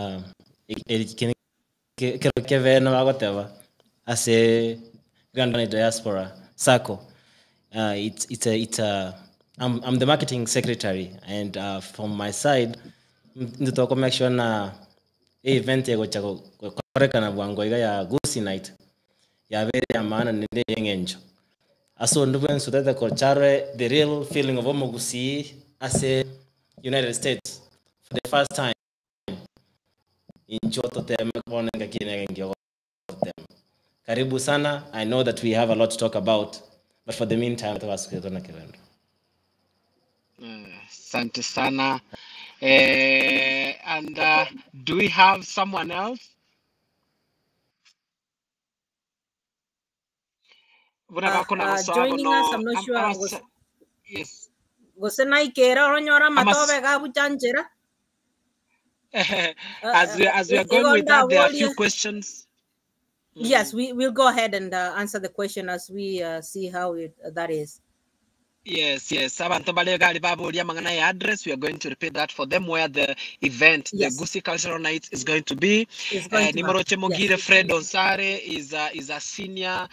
[SPEAKER 5] kero kevene bagoteba ase Grand Valley Diaspora Sacco. It's it's a it's a I'm I'm the marketing secretary, and from my side nditoko make sure na event egocha korekana bwango iga ya Gusii Night yabere ya maana nende yeng'encho aso ndugu nsutete kochare the real feeling of omogusii ase United States for the first time incho toteme kone ngakine ngio toteme. Karibu sana. I know that we have a lot to talk about, but for the meantime tawasuketona kirendo.
[SPEAKER 1] Asante sana. And do we have someone else? Buna bakona gosoa
[SPEAKER 3] Joining us,
[SPEAKER 1] bono
[SPEAKER 3] I'm not sure.
[SPEAKER 1] Yes.
[SPEAKER 3] Gose naikera oronyora
[SPEAKER 1] Amas
[SPEAKER 3] amatobe gabuchanchera.
[SPEAKER 1] As we are going with
[SPEAKER 3] Igonda
[SPEAKER 1] that, there are a few
[SPEAKER 3] wolia.
[SPEAKER 1] questions.
[SPEAKER 3] Yes, we'll go ahead and answer the question as we see how it that is.
[SPEAKER 1] Yes, yes. Abantu bale gali baboria mang'ana ya address. We are going to repeat that for them where the event, the
[SPEAKER 3] Yes.
[SPEAKER 1] Gusii Cultural Night, is going to be.
[SPEAKER 3] Is going to happen.
[SPEAKER 1] Nimoroche
[SPEAKER 3] Yes.
[SPEAKER 1] Mogire Fred Onsare is a senior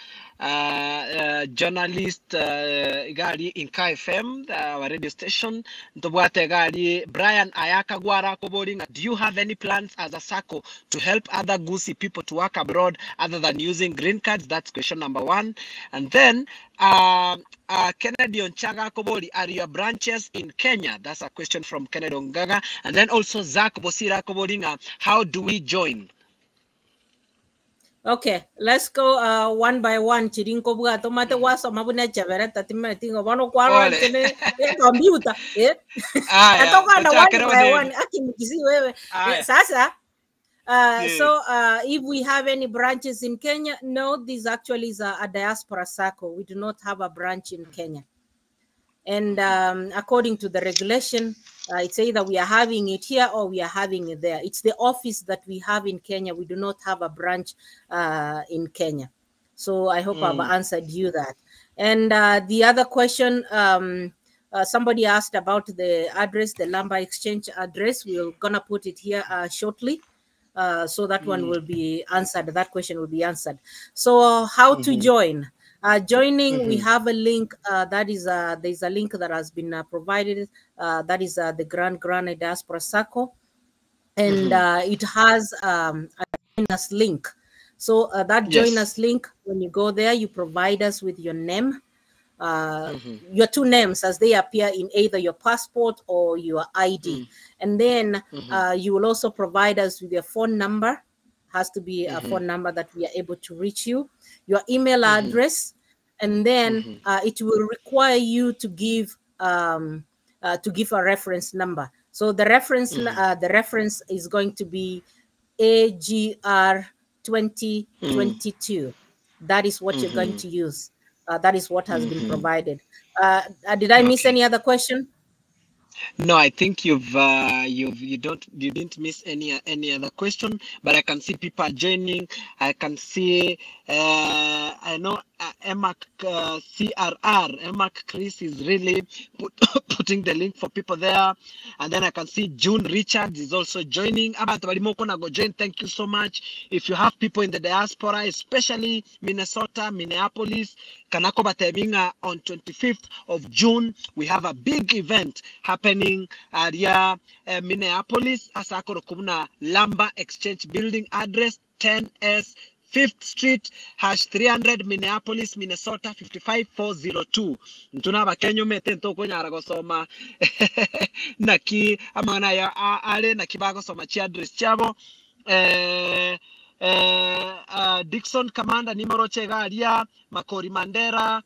[SPEAKER 1] journalist gali in KFM, our radio station. Ntobwate gali Brian Ayaka Gwara Koboringa. Do you have any plans as a SACCO to help other Gusii people to work abroad other than using green cards? That's question number one. And then Kennedy Onchaga Kobori, are your branches in Kenya? That's a question from Kennedy Ongaga. And then also Zach Bosira Koboringa, how do we join?
[SPEAKER 3] Okay, let's go one by one. Chirinko bwa tomate waso mabune chabere tatime tingo bono kwaro
[SPEAKER 1] Pole.
[SPEAKER 3] tene computer eh.
[SPEAKER 1] Aya,
[SPEAKER 3] Atoka na one
[SPEAKER 1] tuchakere
[SPEAKER 3] by
[SPEAKER 1] one.
[SPEAKER 3] one akimkisi wewe.
[SPEAKER 1] Aya.
[SPEAKER 3] Sasa
[SPEAKER 1] Yeah.
[SPEAKER 3] so if we have any branches in Kenya, no, this actually is a diaspora SACCO. We do not have a branch in Kenya. And according to the regulation, it's either we are having it here or we are having it there. It's the office that we have in Kenya. We do not have a branch in Kenya. So I hope I've answered you that. And the other question, somebody asked about the address, the Lamba Exchange address. We're gonna put it here shortly. So that one will be answered. That question will be answered. So how to join? Joining, we have a link that is there's a link that has been provided. That is the Grand Granite Diaspora SACCO, and it has a join us link. So that join
[SPEAKER 1] Yes.
[SPEAKER 3] us link, when you go there, you provide us with your name, your two names as they appear in either your passport or your ID. And then you will also provide us with your phone number. Has to be a phone number that we are able to reach you, your email address, and then it will require you to give a reference number. So the reference the reference is going to be AGR 2022. That is what you're going to use. That is what has been provided. Did I miss
[SPEAKER 1] Okay.
[SPEAKER 3] any other question?
[SPEAKER 1] No, I think you didn't miss any other question, but I can see people are joining. I can see I know Emac CRR, Emac Chris is really putting the link for people there. And then I can see June Richards is also joining. Abantu balimo kona go join. Thank you so much. If you have people in the diaspora, especially Minnesota, Minneapolis, Kanako Batebinga, on 25th of June, we have a big event happening at Minneapolis, Asakoro Kumna Lamba Exchange Building, address 10S 5th Street, hash 300, Minneapolis, Minnesota, 55402. Ntuna abakenyo mete ntokonyara gosoma naki amang'ana aya are naki bagosoma chi address chiabo. Dixon Kamanda nimoroche garia, Makori Mandera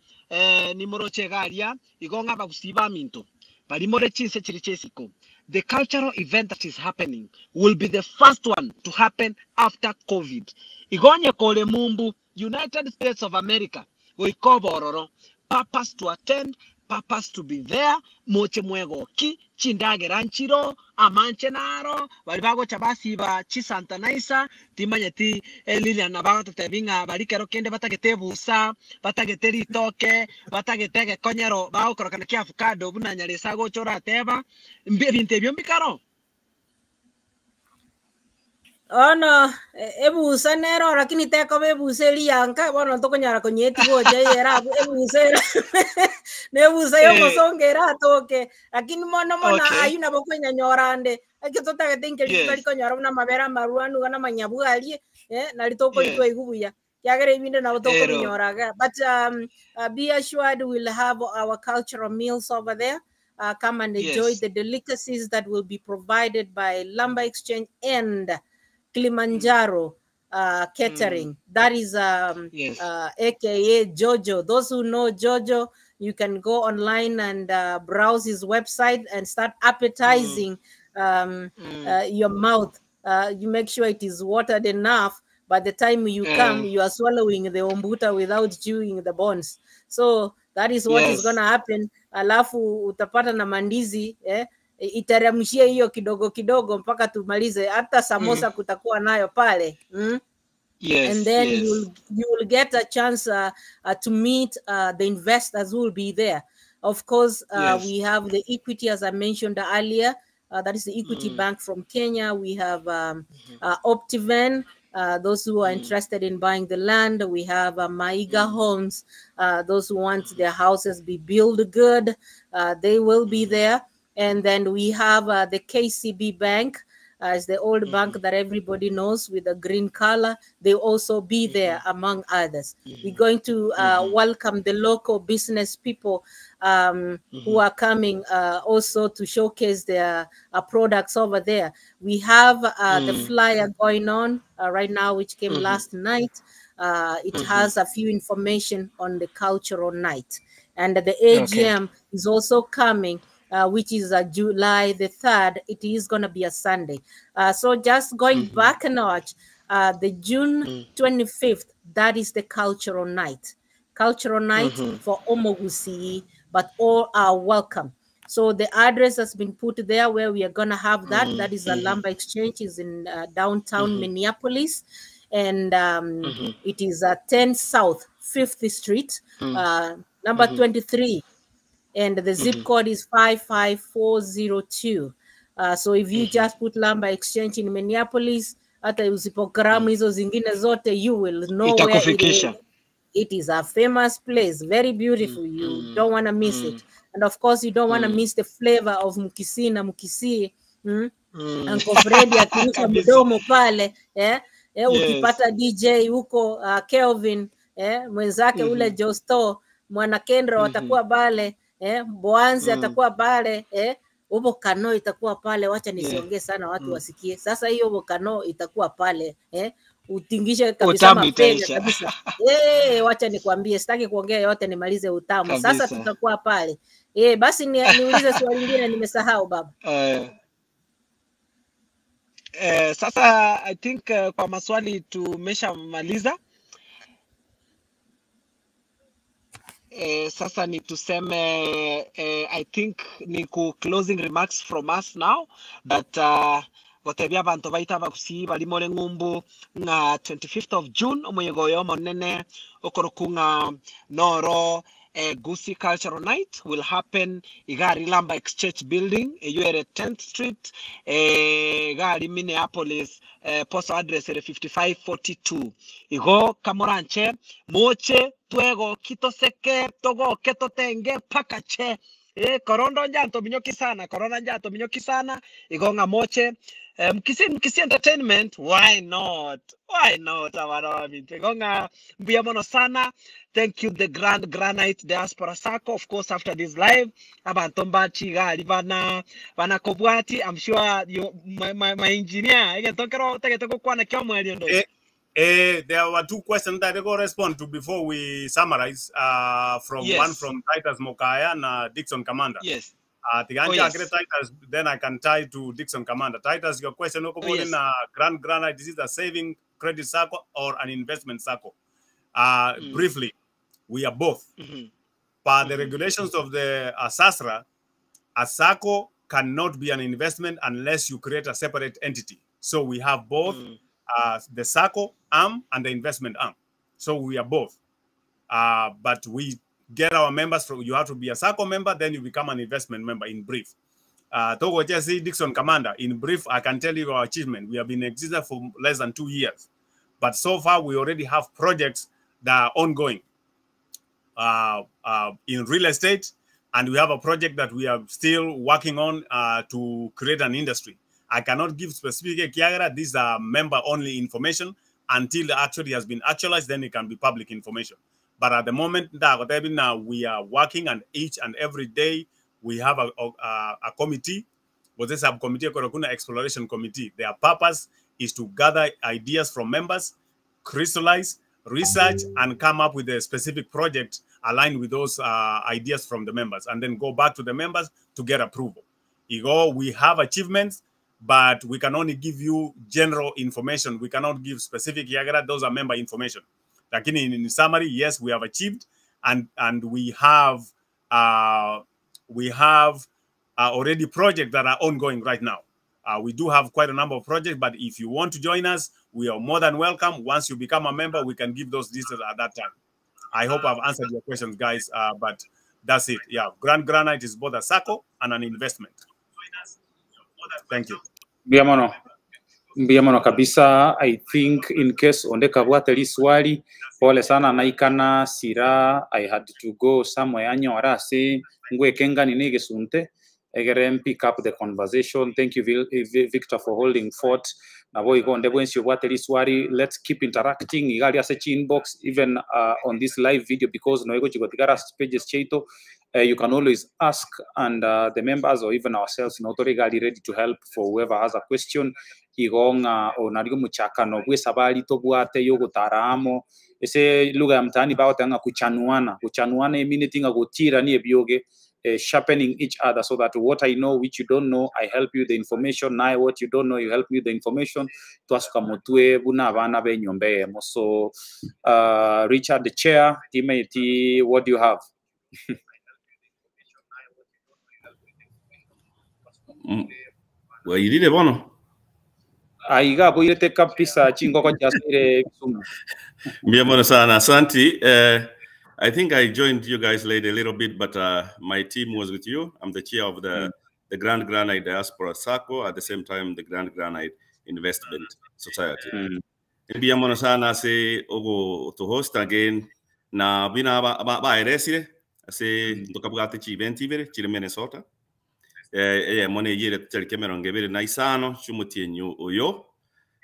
[SPEAKER 1] nimoroche garia, igo ng'a bagusii ba minto barimore chinse chiri chesiko. The cultural event that is happening will be the first one to happen after COVID. Igonye kole mumbu, United States of America, goikobororo, purpose to attend, purpose to be there, moche mwegoki, chindagera nchiro, amanche naro, baria bagocha basiba chisantanaisa, timanyeti Lilian nabo agototebi ng'a baria kero kende batagete ebusa, batagete ritoke, batagete egekonyero, bagokorokana kia avocado buna Nyaresa agocha orateba, mbi ebinto ebio mbikaro.
[SPEAKER 3] Bono ebusa nero lakini tekoba ebusa eria ya nka bono ntokonyara konyeeti gocha eyere abwo ebusa ere na ebusa ya omosongo eratoke lakini mono mono aywo nabo okonyanyora ande eke totagete inke riria tari konyora buna amabere amarwanu iga na amanyabwari nari tokoria twaigwa buya. Kiagera ebinde nabo tokobinyora iga. But be assured we'll have our cultural meals over there. Come and enjoy the delicacies that will be provided by Lumber Exchange and Kilimanjaro Catering. That is aka Jojo. Those who know Jojo, you can go online and browse his website and start appetizing your mouth. You make sure it is watered enough. By the time you come, you are swallowing the ombuta without chewing the bones. So that is what is gonna happen. Alafu utapata na mandizi iteremshie hiyo kidogo kidogo mpaka tumalize. Hata samosa kutakuwa nayo pale. And then you will get a chance to meet the investors who will be there. Of course, we have the Equity, as I mentioned earlier. That is the Equity Bank from Kenya. We have Optiven, those who are interested in buying the land. We have Maiga Homes, those who want their houses be built good. They will be there. And then we have the KCB Bank, is the old bank that everybody knows with the green color. They also be there, among others. We're going to welcome the local business people who are coming also to showcase their products over there. We have the flyer going on right now, which came last night. It has a few information on the cultural night. And the AGM is also coming, which is July the 3rd. It is going to be a Sunday. So just going back a notch, the June 25th, that is the cultural night. Cultural night for Omogusii, but all are welcome. So the address has been put there where we are going to have that. That is the Lumber Exchange, is in downtown Minneapolis. And it is 10 South, 5th Street, number 23. And the zip code is 55402. So if you just put Lumber Exchange in Minneapolis, hata usipogramu hizo zingine zote, you will know where it is.
[SPEAKER 1] Itakufikisha.
[SPEAKER 3] It is a famous place, very beautiful. You don't want to miss it. And of course, you don't want to miss the flavor of Mukisi na Mukisi. Uncle Freddy akirusha mdomo pale. Ukipata DJ huko Kelvin, mwenzake ule Josto, Mwana Kendra watakuwa pale, Boanzi atakuwa pale, Obokano itakuwa pale. Wacha nisiongee sana watu wasikie. Sasa hiyo Obokano itakuwa pale, utingishe kabisa
[SPEAKER 1] Utamu
[SPEAKER 3] mapega
[SPEAKER 1] itaisha.
[SPEAKER 3] kabisa. Wacha nikwambie, sitaki kuongea yote, nimalize utamu. Sasa tutakuwa pale. Basi niulize swali lingine, nimesahau baba.
[SPEAKER 1] Sasa I think kwa maswali tumeshamaliza. Sasa ni tuseme I think ni ku closing remarks from us now that gotebia abantu baita abagusi bari more ng'umbu ng'a 25th of June omoyega oyo omonene okoroku ng'a noro Gusii Cultural Night will happen igari Lamba Exchange Building eyo ere 10th Street igari Minneapolis postal address ere 5542 igo kamoranche moche twego kitoseke togoke totenge paka che korondo njanto minyoki sana korona njanto minyoki sana igo ng'a moche Mkisii Mkisii Entertainment, why not, why not abana baminto igo ng'a mbuya mono sana. Thank you, the Grand Granite Diaspora Sacco. Of course, after this live abantu mbachi gari bana banakobwati. I'm sure you, my engineer egento kero tegete gokwana kio mwerio ndo.
[SPEAKER 4] There were two questions that I go respond to before we summarize. From one from Titus Mokaya and Dixon Commander. Tiganja Titus, then I can tie to Dixon Commander. Titus, your question, in Grand Granite, this is a saving credit sacco or an investment sacco? Briefly, we are both. Per the regulations of the SASRA, a SACCO cannot be an investment unless you create a separate entity. So we have both the SACCO arm and the investment arm. So we are both. But we get our members from, you have to be a SACCO member, then you become an investment member in brief. Togo Jesse Dixon Commander, in brief, I can tell you our achievement. We have been existing for less than 2 years. But so far, we already have projects that are ongoing in real estate. And we have a project that we are still working on to create an industry. I cannot give specific kiagara. These are member-only information. Until it actually has been actualized, then it can be public information. But at the moment, now we are working, and each and every day we have a committee. But this subcommittee, Korokuna Exploration Committee, their purpose is to gather ideas from members, crystallize, research, and come up with a specific project aligned with those ideas from the members, and then go back to the members to get approval. Igo, we have achievements, but we can only give you general information. We cannot give specific yagara. Those are member information. Lakini in summary, yes, we have achieved, and we have already projects that are ongoing right now. We do have quite a number of projects, but if you want to join us, we are more than welcome. Once you become a member, we can give those details at that time. I hope I've answered your questions, guys, but that's it. Yeah, Grand Granite is both a SACCO and an investment. Thank you.
[SPEAKER 6] Mbiamono. Mbiamono kabisa. I think in case onde kabwate liswali, pole sana naikana sira, I had to go somewhere anyora ase ngwekenga nini gesunte. Egerem pick up the conversation. Thank you, Victor, for holding fort. Nabo igo onde bwensi obwate liswali. Let's keep interacting. Igali ase inbox even on this live video, because no ego chigotigara pages cheito. You can always ask, and the members or even ourselves not regali ready to help for whoever has a question. Igonga onario muchakano bwe sabali tobwate yogotaramo ese lugha ya mtaani baotanga kuchanuana kuchanuana iminetinga gotira ni ebyoge. Sharpening each other so that what I know which you don't know, I help you the information. Now what you don't know, you help me the information. Twasuka motwe buna abana benyombe. So Richard, the chair, teammate, what do you have?
[SPEAKER 7] Well, you did it, bono.
[SPEAKER 6] Aiga boirete kabisa chingoko chasire Kisumu.
[SPEAKER 7] Mbiamono sana, asante. I think I joined you guys late a little bit, but my team was with you. I'm the chair of the Grand Granite Diaspora SACCO, at the same time, the Grand Granite Investment Society. Mbiamono sana se ogo to host again. Na bina ba ba eresire se ndokabugate chi event ibere chiri Minnesota. Mone yere tariki emerongo ebere na isano chumutinyu oyo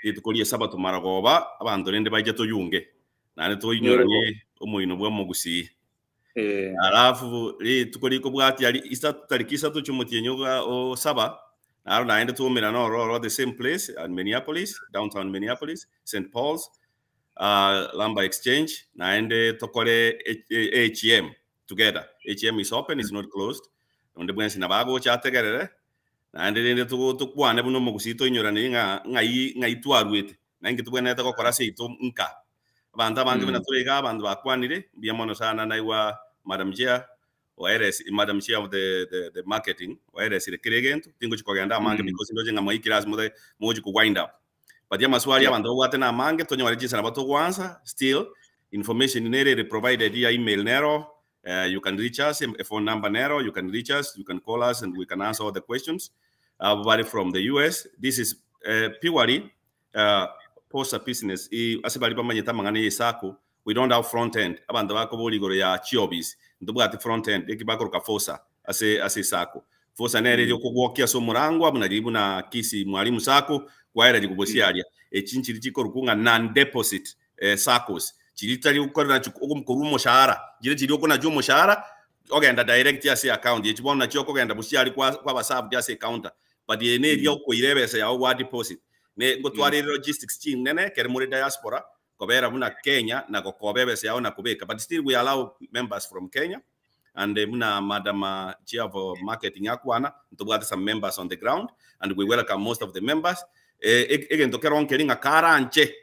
[SPEAKER 7] rituko sabato maragoba abanto rende baije toyunge nane toinyoranie omoino bwa mogusi alafu rituko rikobwati ari isatu tariki isatu chumutinyu o saba naro naende tuumira no ro the same place at Minneapolis, downtown Minneapolis, St. Paul's, Lumber Exchange, naende tokore HM together. HM is open, it's not closed. Onde bwensi nabago chategerere naende rende tukwane buno mogusito inyorani nga ngai ngai twarwete naingi tubwenete gokora seito nka abantu abange bena turega abantu bakwanire biamono sana naiwa Madam Chair oeres Madam Chair of the marketing oeres ile kiregento tingo chikogenda amange because ndoje nga moikira mo moji ku wind up but ya maswali abantu obwate na amange tonyore jinsi na batogwansa still information nere provided ya email nero. You can reach us, a phone number nero, you can reach us, you can call us, and we can answer all the questions. Everybody from the US, this is purely post business. We don't have front end. Abantu bakoboli goro ya chiobis. Ndobwati front end, ekibakoroka fosa ase sako. Fosa nere yo kugwokia so murango abuna na kisi mwalimu sako kwaera jikubosiaria. Echinchiri chikorukunga non deposit SACCOs. Chilitali ukorana chukumkoru moshahara jile chili okona jo moshahara ogenda direct ya se account yechibona choko ogenda busiali kwa basabu ya se counter but yene ri okoirebesa ya wa deposit ne ngotware logistics team nene kere muri diaspora kobera muna Kenya na kokobebesa yao na kubeka, but still we allow members from Kenya and muna madam chair of marketing yakwana ntobwate some members on the ground and we welcome most of the members egento keron keringa karanche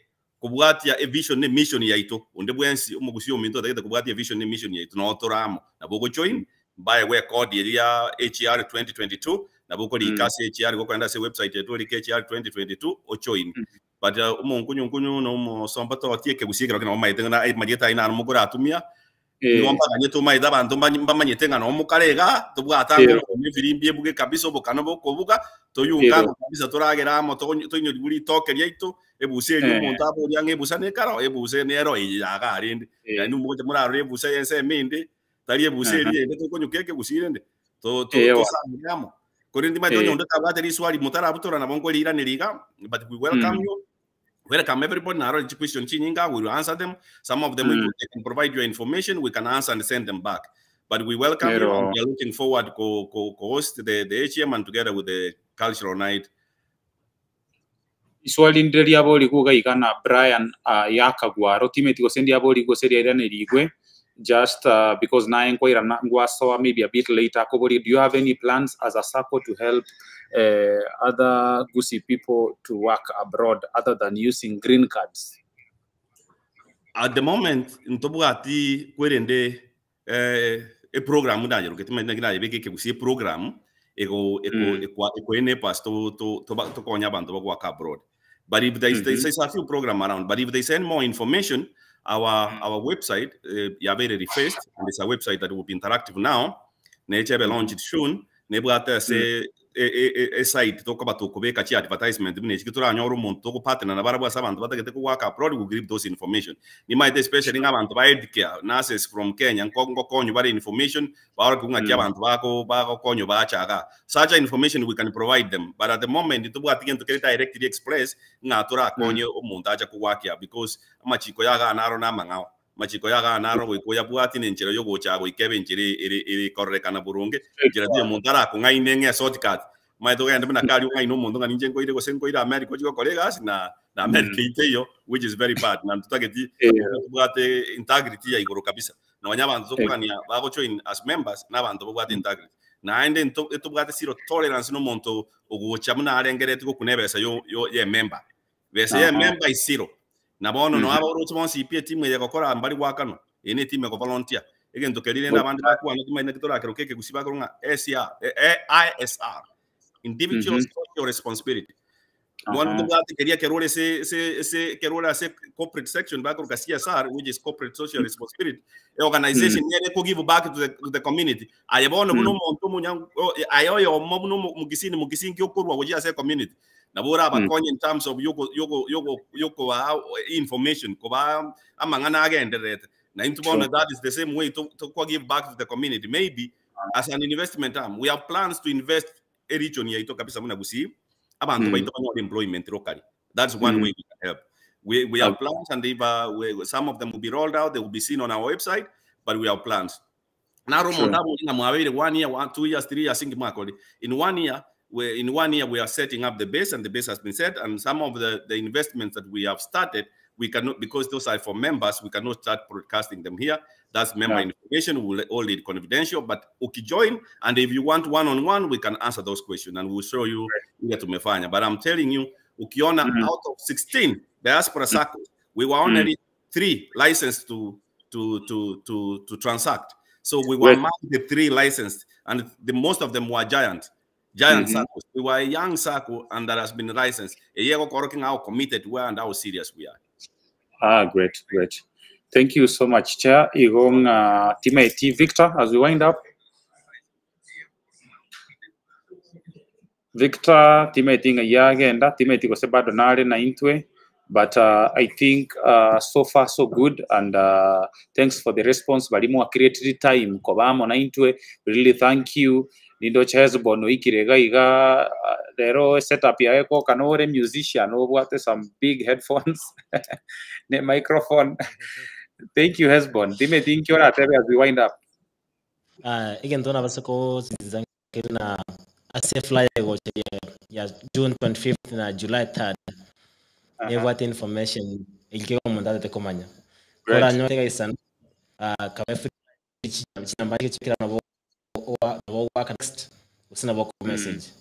[SPEAKER 7] Kobwatia evision ne emission yaito, onde bwensi omogusii ominto otagete kobwatia evision ne emission yaito noo tore amo. Nabo ogojoin, mbaegwe ekodi eria ya HR 2022, nabo okorika ase HR gokoenda ase ewebsite yaito orike HR 2022 ojoin. But omonkunyunkunyu na omosomba togotia ekegusii ekero nabo omanyete ng'a amarieta ayio naro mokoratumia, Nigo mbaganyete omaete abanto mbamanyete ng'a noo mokare igaa, tobwate ango oboremo efirimbi ebuge kabisa obokano bokobuga, toyunge ango kabisa toragere amo toinyorigwe ritoke riaito, ebusa eria omonto aboria ng'a ebusa nekaro, ebusa nero eye ya igaa rende. Naende mogocha morarore ebusa y'ensemo ende, tari ebusa eria ende tokonyuka ekegusii rende, tosangere amo. Korende timanyeti onye onde tabwate riswali motarabutora nabo nkoriiraneria iga, but we welcome you. Welcome everybody. Narore chi question chinyinga, we will answer them. Some of them mm. if they can provide your information, we can answer and send them back. But we welcome you and we are looking forward to co host the, the HM and together with the cultural night.
[SPEAKER 6] Iswali ndire riaborigwe iga iga na Brian uh, yakagwaro timeti gose ndiaborigwe gose riairanirigwe just uh, because naye nkwairana ngwasoa maybe a bit later akobori do you have any plans as a sacco to help uh, other Gusii people to work abroad other than using green cards?
[SPEAKER 7] At the moment ntobwati kwerende eh, eprogram ndayeroke timanyeti naki nayebeke ekegusii eprogram ego ego mm. ekwa eko enable us to to to tokonya abanto bagoaka abroad but if there is, mm -hmm. there is a few program around but if they send more information our mm. our website uh, yabere refaced and it's a website that will be interactive now nechebe mm. launched soon nebwate ase esite tokoba tokobeka chi advertisement buna echi toranyore omonto togopartner na barabwo ase abanto batagete kogwaka abroad we give those information nimaete especially ng'a abanto ba healthcare nurses from Kenya nkokonyu bare information baorokia ng'aki abanto bako bagokonywa bacha igaa such information we can provide them but at the moment ntobwati gento kere directly express ng'a torakonye omonto acha kogwakia because amachiko ya igaa naro namang'ao Amachiko y'agaa naro goika oyabwatie nenchera y'ogocha goika ebe enchera ere ere kororekana boronge, enchera tiyo omonto arakong'aine ng'a eshortcut. Omanyete ogende buna karia ong'aine omonto ng'a ninche nkoire gose nkoire America ochie gokora egasi na na America eyio teiyo which is very bad na ntotageti tobwate integrity ya igoro kabisa. Nonya abanto tokogania bagojoin as members na abanto babwate integrity. Naende nto etobwate zero tolerance na omonto ogocha buna arengeretie gokuna ebesa yo yo ye member. Besa ye member is zero. Na bono noa abaorochi bonsi pi etimu eye egokora mbari goakanwa. Eye ne etimu ego volunteer. Egento keria rende abande bakwana timanyeti naki torakeroke ekegusii bakorwa ng'a SR, ISR, Individual Social Responsibility. Bono tobwate keria ekero ore ase ase ase ekero ore ase corporate section bakoroka CSR which is corporate social responsibility. E organization nere eko give back to the, to the community. Aye bono buna omonto omonya aye oyomo buna omokisii mokisii nki okorwa gochia ase ecommunity. Nabo orabakonye in terms of yoko yoko yoko yokobaa information kobaa amang'ana agendererete. Na intwe bono that is the same way to to give back to the community maybe as an investment arm we have plans to invest e region yaito kabisa buna Gusii abanto baito banyore employment locally. That's one way we can help. We, we have plans and if, we, some of them will be rolled out, they will be seen on our website, but we have plans. Naro omonto abori ng'a mwabeire one year, one, 2 years, 3 years, inki mwakori. In one year, we, in one year we are setting up the base and the base has been set and some of the, the investments that we have started, we cannot, because those are for members, we cannot start broadcasting them here. That's member information, we'll hold it confidential, but ukijoin, and if you want one-on-one, we can answer those questions and we'll show you ile tumefanya. But I'm telling you, ukiona out of 16 diaspora SACCOs, we were only 3 licensed to to to to to transact. So we were among the 3 licensed, and the most of them were giant giant SACCOs. We were a young SACCO and that has been licensed. How committed we are and how serious we are.
[SPEAKER 6] Great, great. Thank you so much, Chair. Igong teammate Victor, as we wind up. Victor, teammate inga yagenda, teammate gose bado nare na intwe. But I think so far so good, and thanks for the response. Barimo created time kobamo na intwe. We really thank you. Nindo Hesbon oikire iga iga rero setup yae koka nore musician obwate some big headphones ne microphone. Thank you Hesbon. Time thank you oratebe as we wind up.
[SPEAKER 5] Egento nabase kosinza na ase flyer gocha ya June 25th na July 3rd. Nebwate information ekero omonto atete komanya. Koranyote gaisana kabe free chinamba chikira nabo nabo waka next gose nabo message.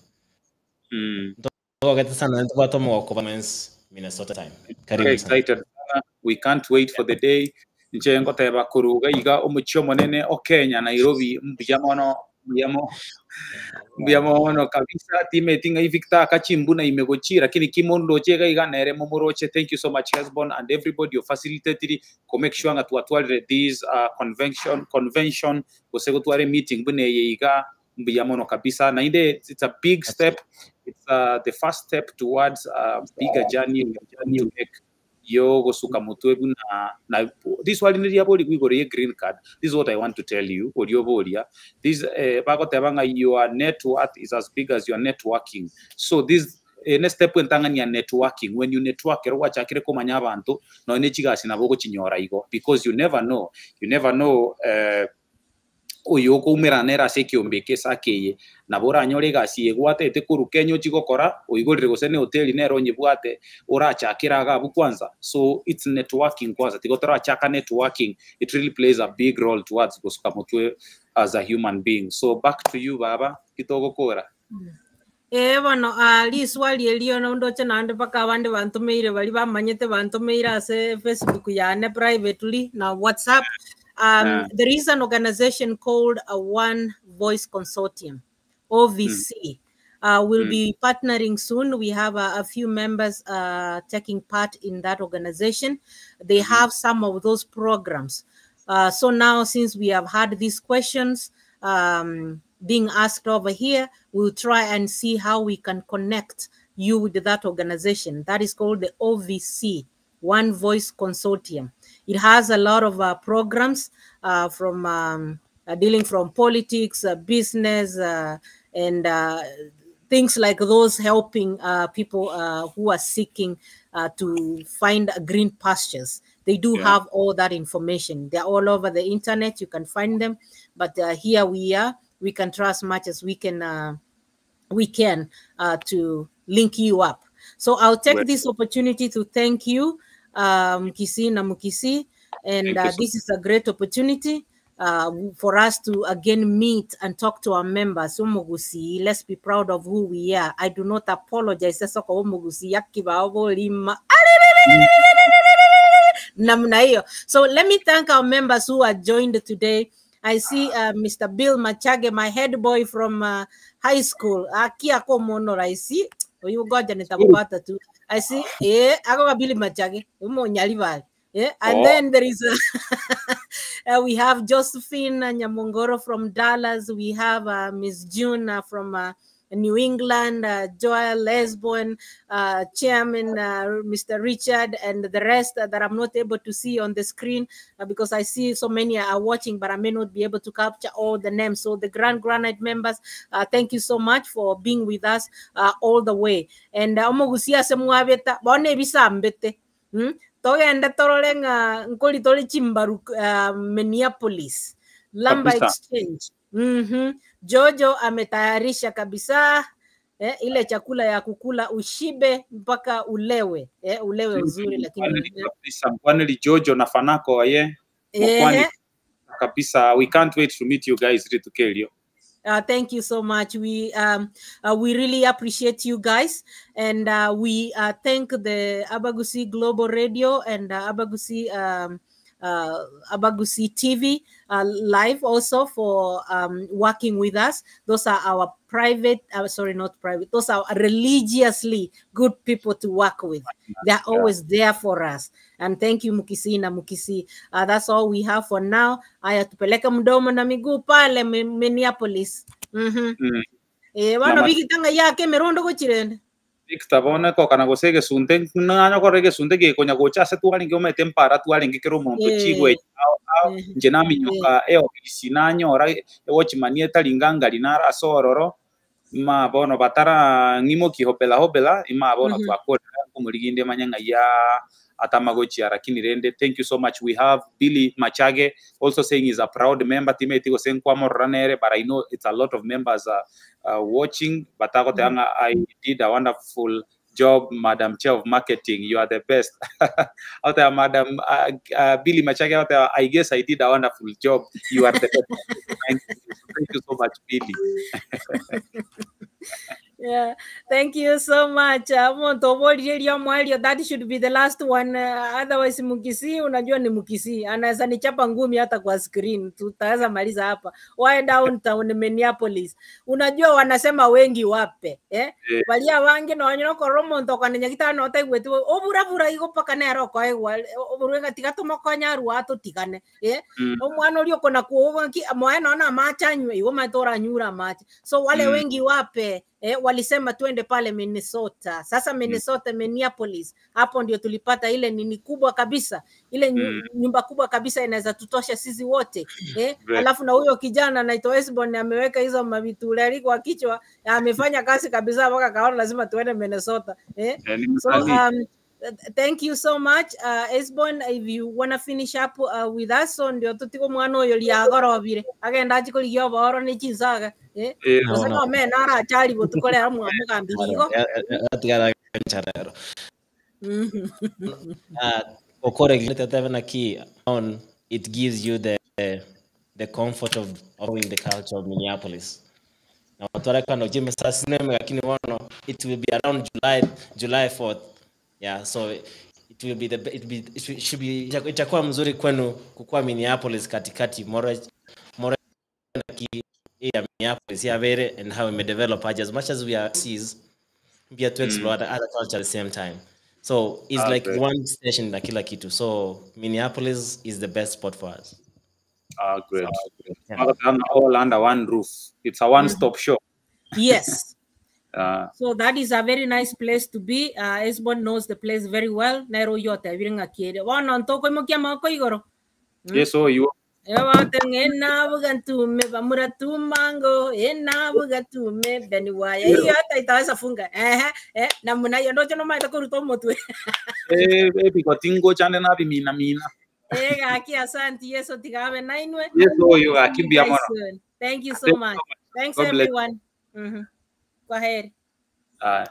[SPEAKER 5] Ntogete sana ntobwate omogoko bamensi. Minnesota time.
[SPEAKER 6] Very
[SPEAKER 5] Karibu sana.
[SPEAKER 6] excited sana. We can't wait for the day. Nche ngoteba kuruga iga omuchio monene o Kenya Nairobi mbuya mono mbuya mo mbuya mono kabisa teammate ngai Victor akachimbuna imegochi lakini kimondo chega iga nere momoroche. Thank you so much, Hesbon, and everybody who facilitated ko make sure nga twatwarire this convention gose gotware meeting bune ye iga mbuya mono kabisa na inde it's a big step. It's the first step towards a bigger journey we journey to make yo gosuka mutwe buna na this one ni riabori gwigoro ye green card. This is what I want to tell you orioboria this bagoteba nga your net worth is as big as your networking. So this ne step entang'ani ya networking. When you network ero gwachakire komanya abanto nonya ne chigasi nabo ogochinyora igo because you never know, you never know oyo okoumerana nere ase ekiombe eke ase akeye nabo oranyore egasi egwatete korwa Kenya ochigokora oigorire gose ne hoteli nere onyebwate orachakera iga abwo kwanza. So it's networking kwanza tigo torachaka networking. It really plays a big role towards gosuka motwe as a human being. So back to you, baba kitogokora.
[SPEAKER 3] Eh bono liswali elio nondoche naende mpaka abande bantumeire bari bamanyete bantumeire ase Facebook yane privately na WhatsApp. There is an organization called a One Voice Consortium, OVC. We'll be partnering soon. We have a few members taking part in that organization. They have some of those programs. So now, since we have had these questions being asked over here, we'll try and see how we can connect you with that organization. That is called the OVC, One Voice Consortium. It has a lot of programs from dealing from politics, business, and things like those, helping people who are seeking to find green pastures. They do have all that information. They're all over the internet. You can find them. But here we are. We can try as much as we can to link you up. So I'll take this opportunity to thank you, Mkisi na Mukisi. And
[SPEAKER 6] Thank you so
[SPEAKER 3] this is a great opportunity for us to again meet and talk to our members. Umugusi, let's be proud of who we are. I do not apologize. Sasa kwa Umugusi, yakiba obolima. Namna hiyo. So let me thank our members who are joined today. I see Mr. Bill Machage, my head boy from high school. Akia ko mono raisi. Oyu goja nitampata tu. I see, ako Billy Machage, umo nyalibali. Yeah, and then there is we have Josephine Nyamongoro from Dallas. We have Miss June from New England, Joel Lesbon, Chairman Mr. Richard, and the rest that I'm not able to see on the screen because I see so many are watching, but I may not be able to capture all the names. So the Grand Granite members, thank you so much for being with us all the way. And omogusia semwabeta bone bisambete. Togenda torore nga nkoli tole chimbaru Minneapolis Lumber
[SPEAKER 6] Kabisa.
[SPEAKER 3] Exchange. Jojo ametayarisha kabisa ile chakula ya kukula ushibe mpaka ulewe ulewe uzuri, lakini
[SPEAKER 6] Mkwaneli kabisa Mkwaneli Jojo na Fanako aye Mkwani kabisa. We can't wait to meet you guys ritukelio.
[SPEAKER 3] Thank you so much. We really appreciate you guys, and we thank the Abagusii Global Radio and Abagusii TV live also for working with us. Those are our private, sorry, not private. Those are religiously good people to work with. They're always there for us. And thank you, Mukisi na Mukisi. That's all we have for now. Aya, tupeleke mdomo na miguu pale Minneapolis. Bano bigitanga yake merondo gochirende.
[SPEAKER 6] Victor bone ko kana gose gesunte ng'anya kore gesunte gekonya gocha ase twarenge omete mpara twarenge kero omonto chigwe nje naminyoka eofisi nanyora ewatchman etaringa ngari nara ase ororo ima bono batara ng'imoki hobela hobela ima bono twakorera nkomoriginde manye ng'ai ya atamagochia lakini rende thank you so much. We have Billy Machage also saying he's a proud member timeti gose nkwamorora nere, but I know it's a lot of members watching, but mm I did a wonderful job, Madam Chair of Marketing. You are the best. Out there, Madam Billy Machage, out there, I guess I did a wonderful job. You are the best. Thank you. Thank you so much, Billy.
[SPEAKER 3] Yeah, thank you so much. Omonto oborire riomwerio, that should be the last one. Otherwise Mukisii, unajua ni Mukisii. Anaweza nichapa ngumi hata kwa screen. Tutaweza maliza hapa. Why downtown Minneapolis? Unajua wanasema wengi wape, eh?
[SPEAKER 6] Eh.
[SPEAKER 3] Baria bange nonye okorora omonto okanenya gitano otaigwete oburabura igo mpaka nere okoegwa oborwe tiga tomokonya arwa atotigane, eh? Omwana oria okona kuoga ki moe nona amache anywe igo omanyete oranyure amache. So wale wengi wape, walisema twende pale Minnesota. Sasa Minnesota, Minneapolis, hapo ndio tulipata ile nini kubwa kabisa, ile nyumba kubwa kabisa inaweza tutosha sisi wote, eh. Alafu na huyo kijana anaitwa Esbon ameweka hizo mavitulari kwa kichwa, amefanya kazi kabisa mpaka kaona lazima tuende Minnesota, eh.
[SPEAKER 6] Eh, ni
[SPEAKER 3] So
[SPEAKER 6] msanii.
[SPEAKER 3] thank you so much, Esbon, if you wanna finish up with us. So ndio tutigo mwana oyo liagorobire agenda achikorigia oboro ni chinsaga, eh.
[SPEAKER 6] Eh,
[SPEAKER 5] No,
[SPEAKER 3] Gose
[SPEAKER 5] no.
[SPEAKER 3] nome narachari botukorera mwamugambiri igo.
[SPEAKER 5] Atigara ncharero. Okore gilete ki on it gives you the comfort of knowing the culture of Minneapolis. Na watu wale kando jime sasa sinema lakini wono it will be around July 4th. Yeah, so it will be the it be it should, should be itakuwa mzuri kwenu kukua Minneapolis katikati more more ki ya Minneapolis ya vere and how we develop as much as we are seas pia to explore other culture at the same time. So it's
[SPEAKER 6] Ah,
[SPEAKER 5] like
[SPEAKER 6] great.
[SPEAKER 5] one station na kila kitu. So Minneapolis is the best spot for us.
[SPEAKER 6] Ah, great.
[SPEAKER 5] Yeah.
[SPEAKER 6] All under one roof. It's a one-stop shop.
[SPEAKER 3] Yes. So that is a very nice place to be. Esbon knows the place very well. Nero yote biringa kiere. Bono ntoko imokia mako igoro.
[SPEAKER 6] Yes, so you
[SPEAKER 3] Ewate ng'ena tume bamura tumango ena buga tume beni waya iyo hata itaweza funga ehe eh namna hiyo ndocho no maita kuruta omotwe.
[SPEAKER 6] Eh, eh, bigotingo chande na bimina mina.
[SPEAKER 3] Eh, gaki asanti Yeso tigabe nainwe.
[SPEAKER 6] Yes, so you
[SPEAKER 3] See you
[SPEAKER 6] akimbia
[SPEAKER 3] guys
[SPEAKER 6] mono.
[SPEAKER 3] soon. Thank you so
[SPEAKER 6] Thank you
[SPEAKER 3] much.
[SPEAKER 6] so much.
[SPEAKER 3] Thanks
[SPEAKER 6] God bless.
[SPEAKER 3] everyone. Kwaheri.
[SPEAKER 6] Aye.